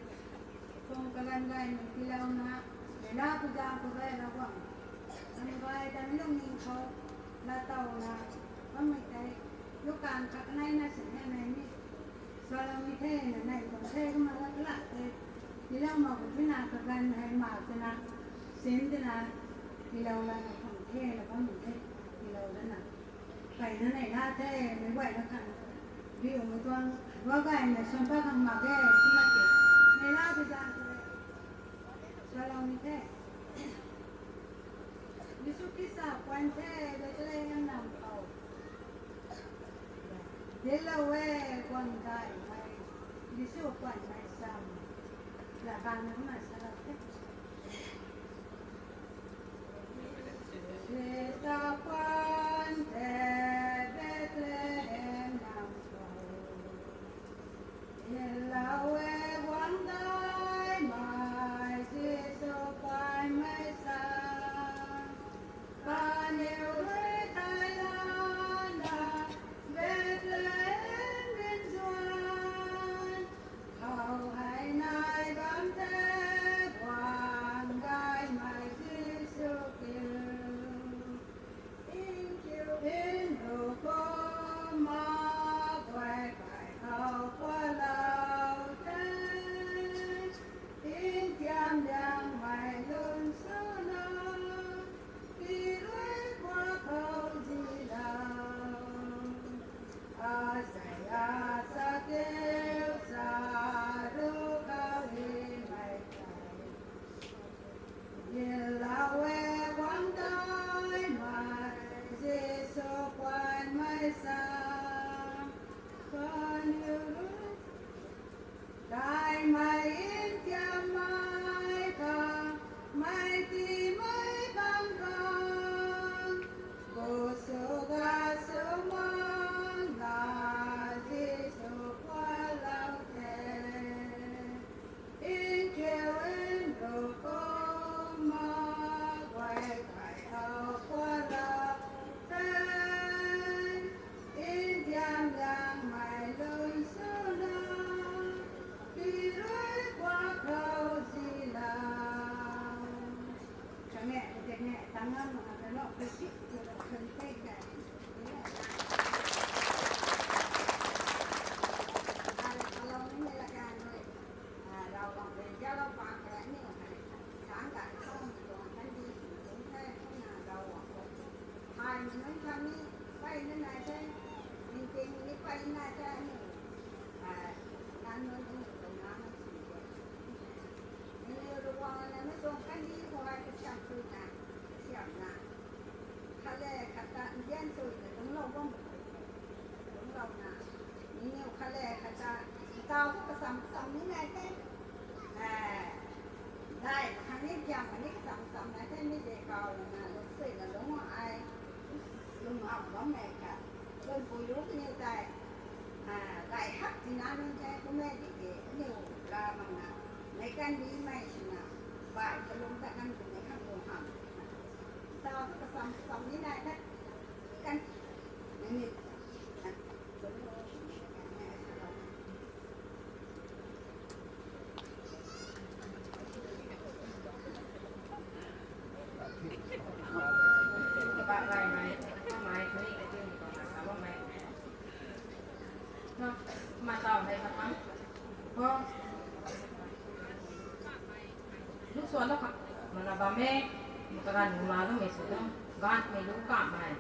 Tuang kaganv gaymei tiilouna, meic la pu zaeng khou rui Ravguangc, nang gay ta mi lungning khou, laatowna, bammei tei, lu kan khat kaneina sin hei nai ni, swloumei the na nai tuang the kumna la kala the, tiilou mak khou tina kaganv hei mak twna, sin twna, tiilou lana khang the na bammei the, tiilou lana. Kaina nei la the, meic guayna khang riumei tuang, gua gaymei swan pa khang mak ge, kumna ki, meic la pu zaeng khou rui, swloumei the. Jisu Khrista puan the, Bethlehem nam khou. Dinclou e, guang daihmei, Jisu puanmei sam. Lat bangna kumna salou the. Khrista puan the Bethlehem nam khou. Dinclou e guang daihmei Jisu puanmei sam. Kaniw rui thei lana Bethlehem bin zuan. Khou hei nai bam the guang daihmei Jisu kiu. Nkiu nruc kumna guay kai khou kualou the. Ntiam liangmei lun swna, tii rui kuak khou zilou. Azei a sa keu sa ru khou hymei tei. Dinclou e guang daihmei Jisu puanmei sam. Kaniw rui daihmei ntiammei khang, mei tiimei bang khang, bu sw ga sw makna Jisu kualou the. Nkiu nruc kumna guay kai khou kualou the. Ntiam liangmei lun swna, tii rui kuak khou zilou. Chang e, tang e, tang ngam mak na lo, pasi, pasi, pasi, pasi. Ai, alou ni la kan rui. Ai na ta ni, a, nan nunc ni tuang na na si de. Ni ni ruang na me tuang kan ni ko ai ka siam tu na, siam na. Khat le khat ta ndian tu na lungclou bam, lungclou na. Ni ni khat le khat ta, tau tu kasam kasam ni nai te. A, dai khang ni kiam khang ni kasam kasam nai te ni de kau na lung sui na lung ai. Lung hap bam mei khat. Lun pui lu kaniw tei, a, gay hak tina nunc tei kumei di de, aniw la mak na, mei kan di mei swna, bai kalung ta kan kumei khang lung hap. Tau tu kasam kasam ni nai khat, kan, ni ni, a, Lu suan lou kha, mana bam e, makaran ma lou mei sw tu, gan mei lu kamei.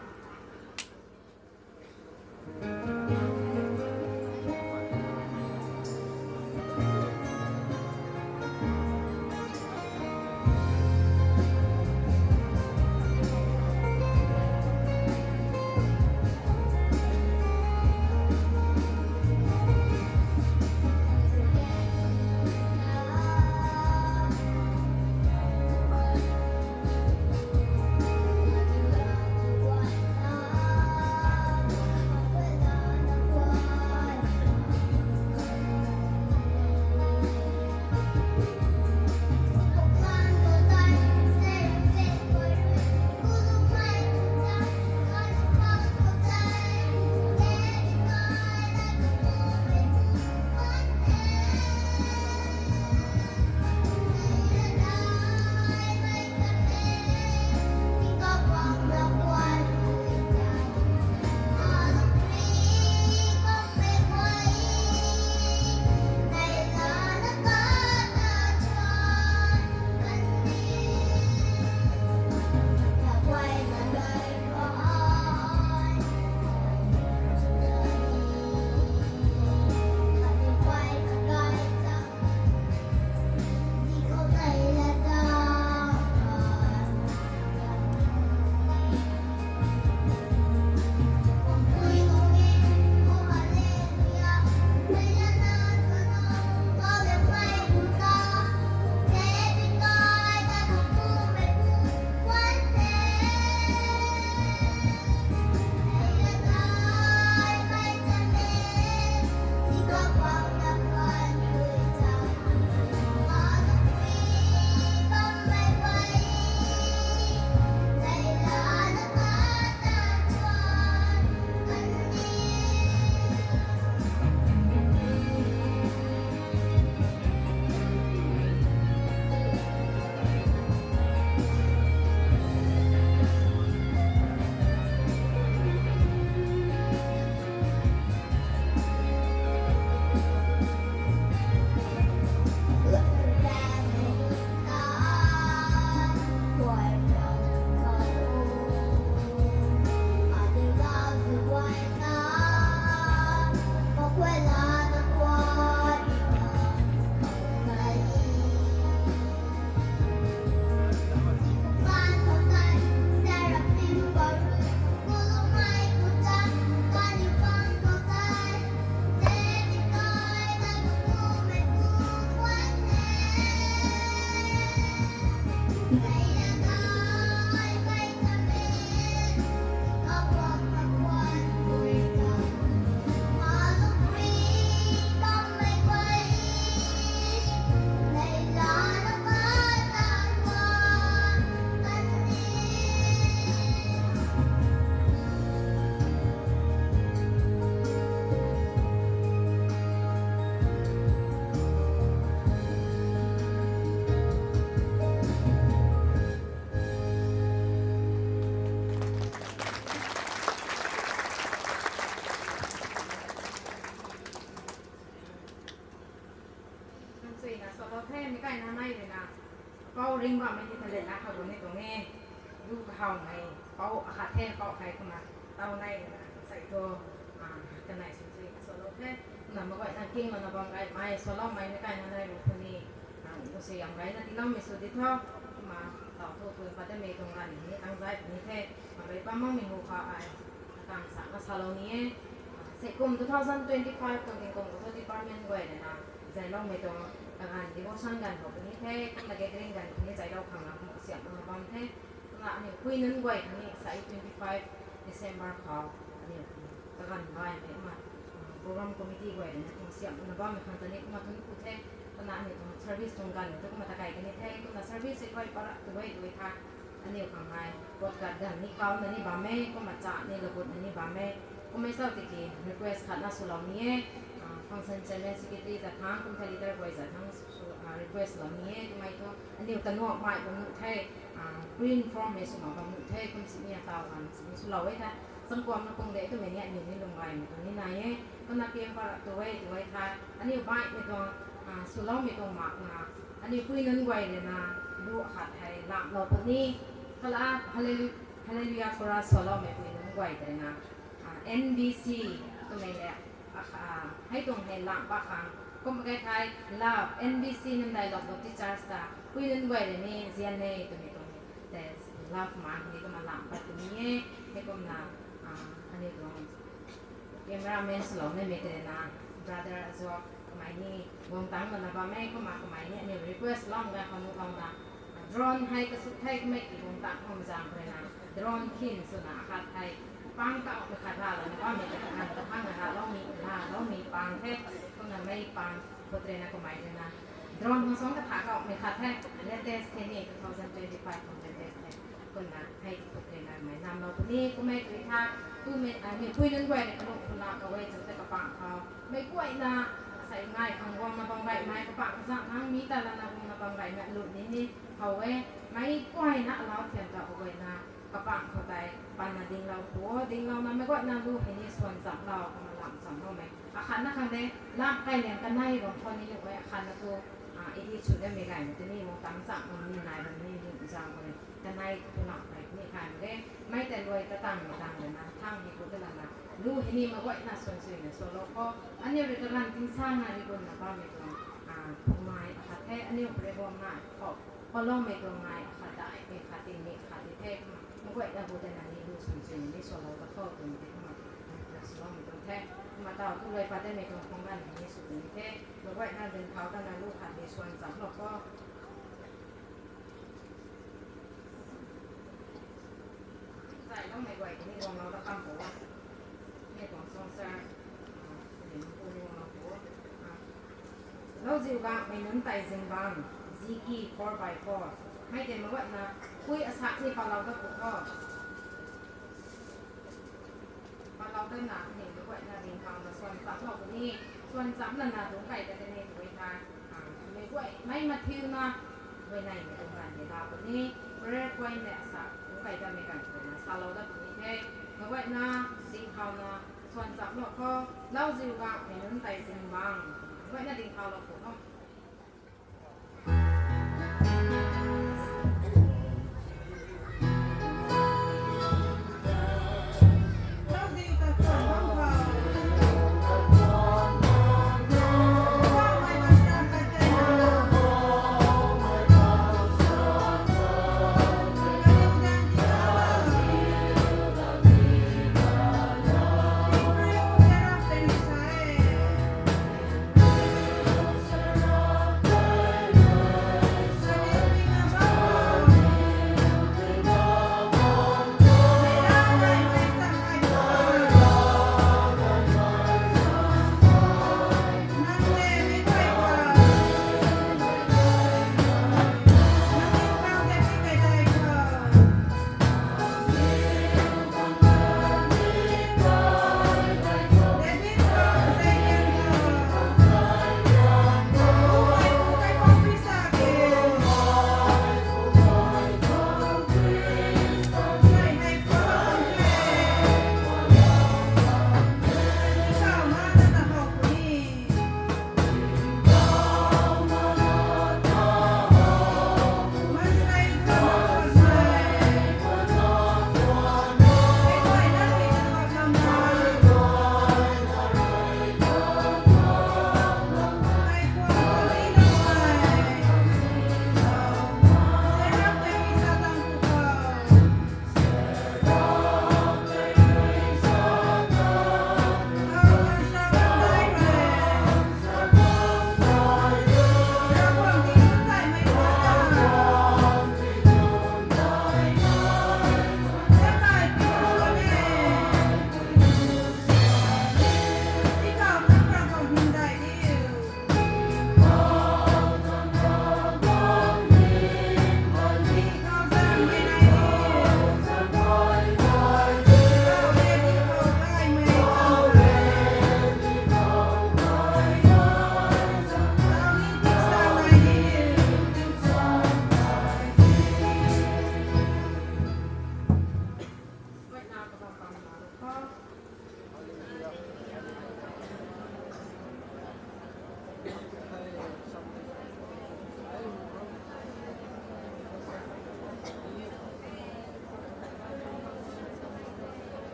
Nang chuina salou the, mi kai na nai rui na. Pou ring bammei ti tha le na kha gu ni tuang e. Du kahawmei, pou akhat the, pou khai kumna. Tau nai rui na, sai tu. Kanei sw si ka swlou the. Kumna meic guayna kinglouna bam gaymei, swloumei meic kaina nai ru puni. Kusw yam gayna tiiloumei sw di tho. Kumna taw thu pui patatmei tuang ganv ni tangzay puni the. Mei bam makmei hu kha ai akang sa na salou ni e. Sei kum two thousand twenty-five tuang tingkum khou thu department guay rui na zayloumei tuang kaganv devotion ganv khou puni the. Kumna gathering ganv puni zaylou khang na kum kasiamh na bam the. Kumna aniu pui nunc guay khatni sei twenty-five December khou aniu kaganv gaymei kumna program committee guay rui na kum siamh na bammei khang ta ni kumna thun ku the. Kumna aniu tuang service tuang ganv tu kumna ta kai kani the. Kumna service hei guay para tu guay tu tha aniu khang hei podcast ganv ni kauna ni bam e, kumna cha ni lagutna ni bam e. Kummei sau tiki request khat na swlou ni e. Function chairman, secretary za thang, kum the leader guay za thang request lou ni e. Kummei thu aniu tanuakmei bam nuh the, pre-inform hei swna bam nuh the, kum sini ataw ganv sini swlou e the. Chamkuamna kung de twmei ni aniu ni lung gaymei tuang ni nai e. Kumna piang para tu e tu e tha aniu baihmei tuang swloumei tuang makna aniu pui nunc guay rui na lu khat hei lamhlou puni. Kala Hallelujah Chorus swloumei pui nunc guay tei na NBC twmei le hei tuang hei lam pa khang kum kai thei love NBC nunc dailou Baptist Church ta pui nunc guay rui ni zian e twmei tuang tei love ma ni kumna lam pat puni e. Hei kumna aniu tuang cameraman swlou nimei tei na brother Azuak kamei ni guang tangc lana bam e. Kumna kamei ni aniu request lou ga khou nuhlouna drone hei kasuk thei kamei ki guang tangc khou zaeng rui na drone khin swna khat hei pang tau na khat ra lana bammei tei khan kakhang na raloumei raloumei pang the. Kumna mei pang khou tei na kamei rui na drone hang song katha kaumei khat the, latest the ni, two thousand twenty-five khou latest the. Kumna hei khou tei na mei namlou puni. Kummei tui tha tumei aniu pui nunc guay rui kalung khou na kawei tu tei kapang khou meic guayna asei ngai khang guangna bam gaymei kapang kazanc nang mi ta lana guangna bam gaymei lu ni ni how e. Meic guayna alau thiam ta kaguayna kapang khou tei panna dinglou pu o. Dinglouna meic guayna lu hei ni swan chamlou kumna lam chamloumei akhatna khang de lam kailiang kanei bam khou ni nuh e. Akhatna thu edi sw damei gaymei tei ni guang tangc cham bam ni nai bam ni nuh zaeng khou ni kanei tu lam kai ni thay mak e. Mei tei luai ta tangmei tang lana thang hei ku ta lana lu hei ni meic guayna swan suina swlou khou aniu rui kaganv tingsang na ri gunna bammei tuang phungmei akhat the. Aniu pray bam nai khou paloumei tuang nai akhat daimei khat tingmei khat di the. Kumna meic guayna hu tei na ni lu swan suina ni swlou ta khou twmei tei kumna swloumei tuang the. Kumna taw tu luai pat damei tuang phungganv ni sw puni the. Meic guayna dinc thau tana lu khat hei swan chamlou khou zayloumei guay tei ni guanglou ta kam pu o. Ni tuang song sir, ni pu ni guanglou pu o. Lauziu gangmei nunc tei zingbangc, ziki four by four mei tei meic guayna pui asak ni palou ta pu tho. Palou tana ni meic guayna dingkhauna swan chamlou puni. Swan chamlana dungc kai ta tei ni tu e tha meic guay mei mathiuna guay neimei tuang ganv ni la puni. Prayer point le asa dungc kai tamei ganv khou na salou dat puni the. Meic guayna dingkhauna swan chamlou khou, Lauziu gangmei nunc tei zingbangc, meic guayna dingkhaulou khou tho.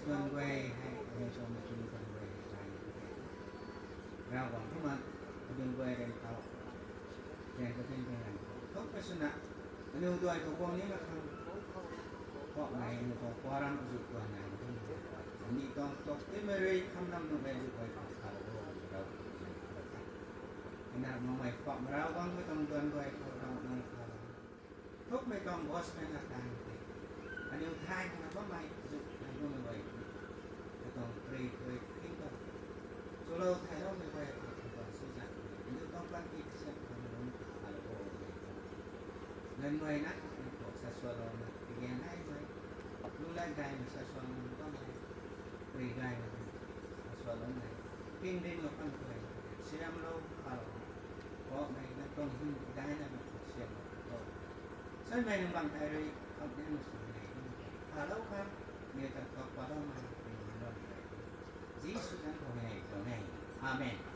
Tuan guay hei, aniu tuang machun tuan guay hei, Ravguangc kumna, aniu guay ran khou, ran katin ping ran khou, thuk pei swna, aniu duai khou guang ni na khang, Poubauhmei, aniu tuang puaram azuh tuan nai na khang, aniu tuang tok timei rui kham nam nuh e, azuh guay khang khalou o, Ravguangc kumna. Ana makmei Poubauhmei Ravguangc mei tuang tuan guay khou, Ravguangc nang khalou. Thukmei tuang gospel na tang tei, aniu thay na bammei azuh nai bammei guay, katuang pray guay thing tuang, chulou thayloumei guay, katuang suzan, aniu tuang panty kasiam khang nunc khalou o, nunc guay na, nunc khou sasualoumei, kage naimei, lu lat gaymei sasualoumei bammei, pray gaymei, sasualoumei, ping ringlou kan guay, siamlou khalou, Poubauhmei nang tuang hym daina nang khou siamlou kho. Samei nang bang tei rui, kham ni nang sw nei, khalou khang, ni ta khou paloumei, ringlou mei, Jisu zanc khou hei tuang e. Amen.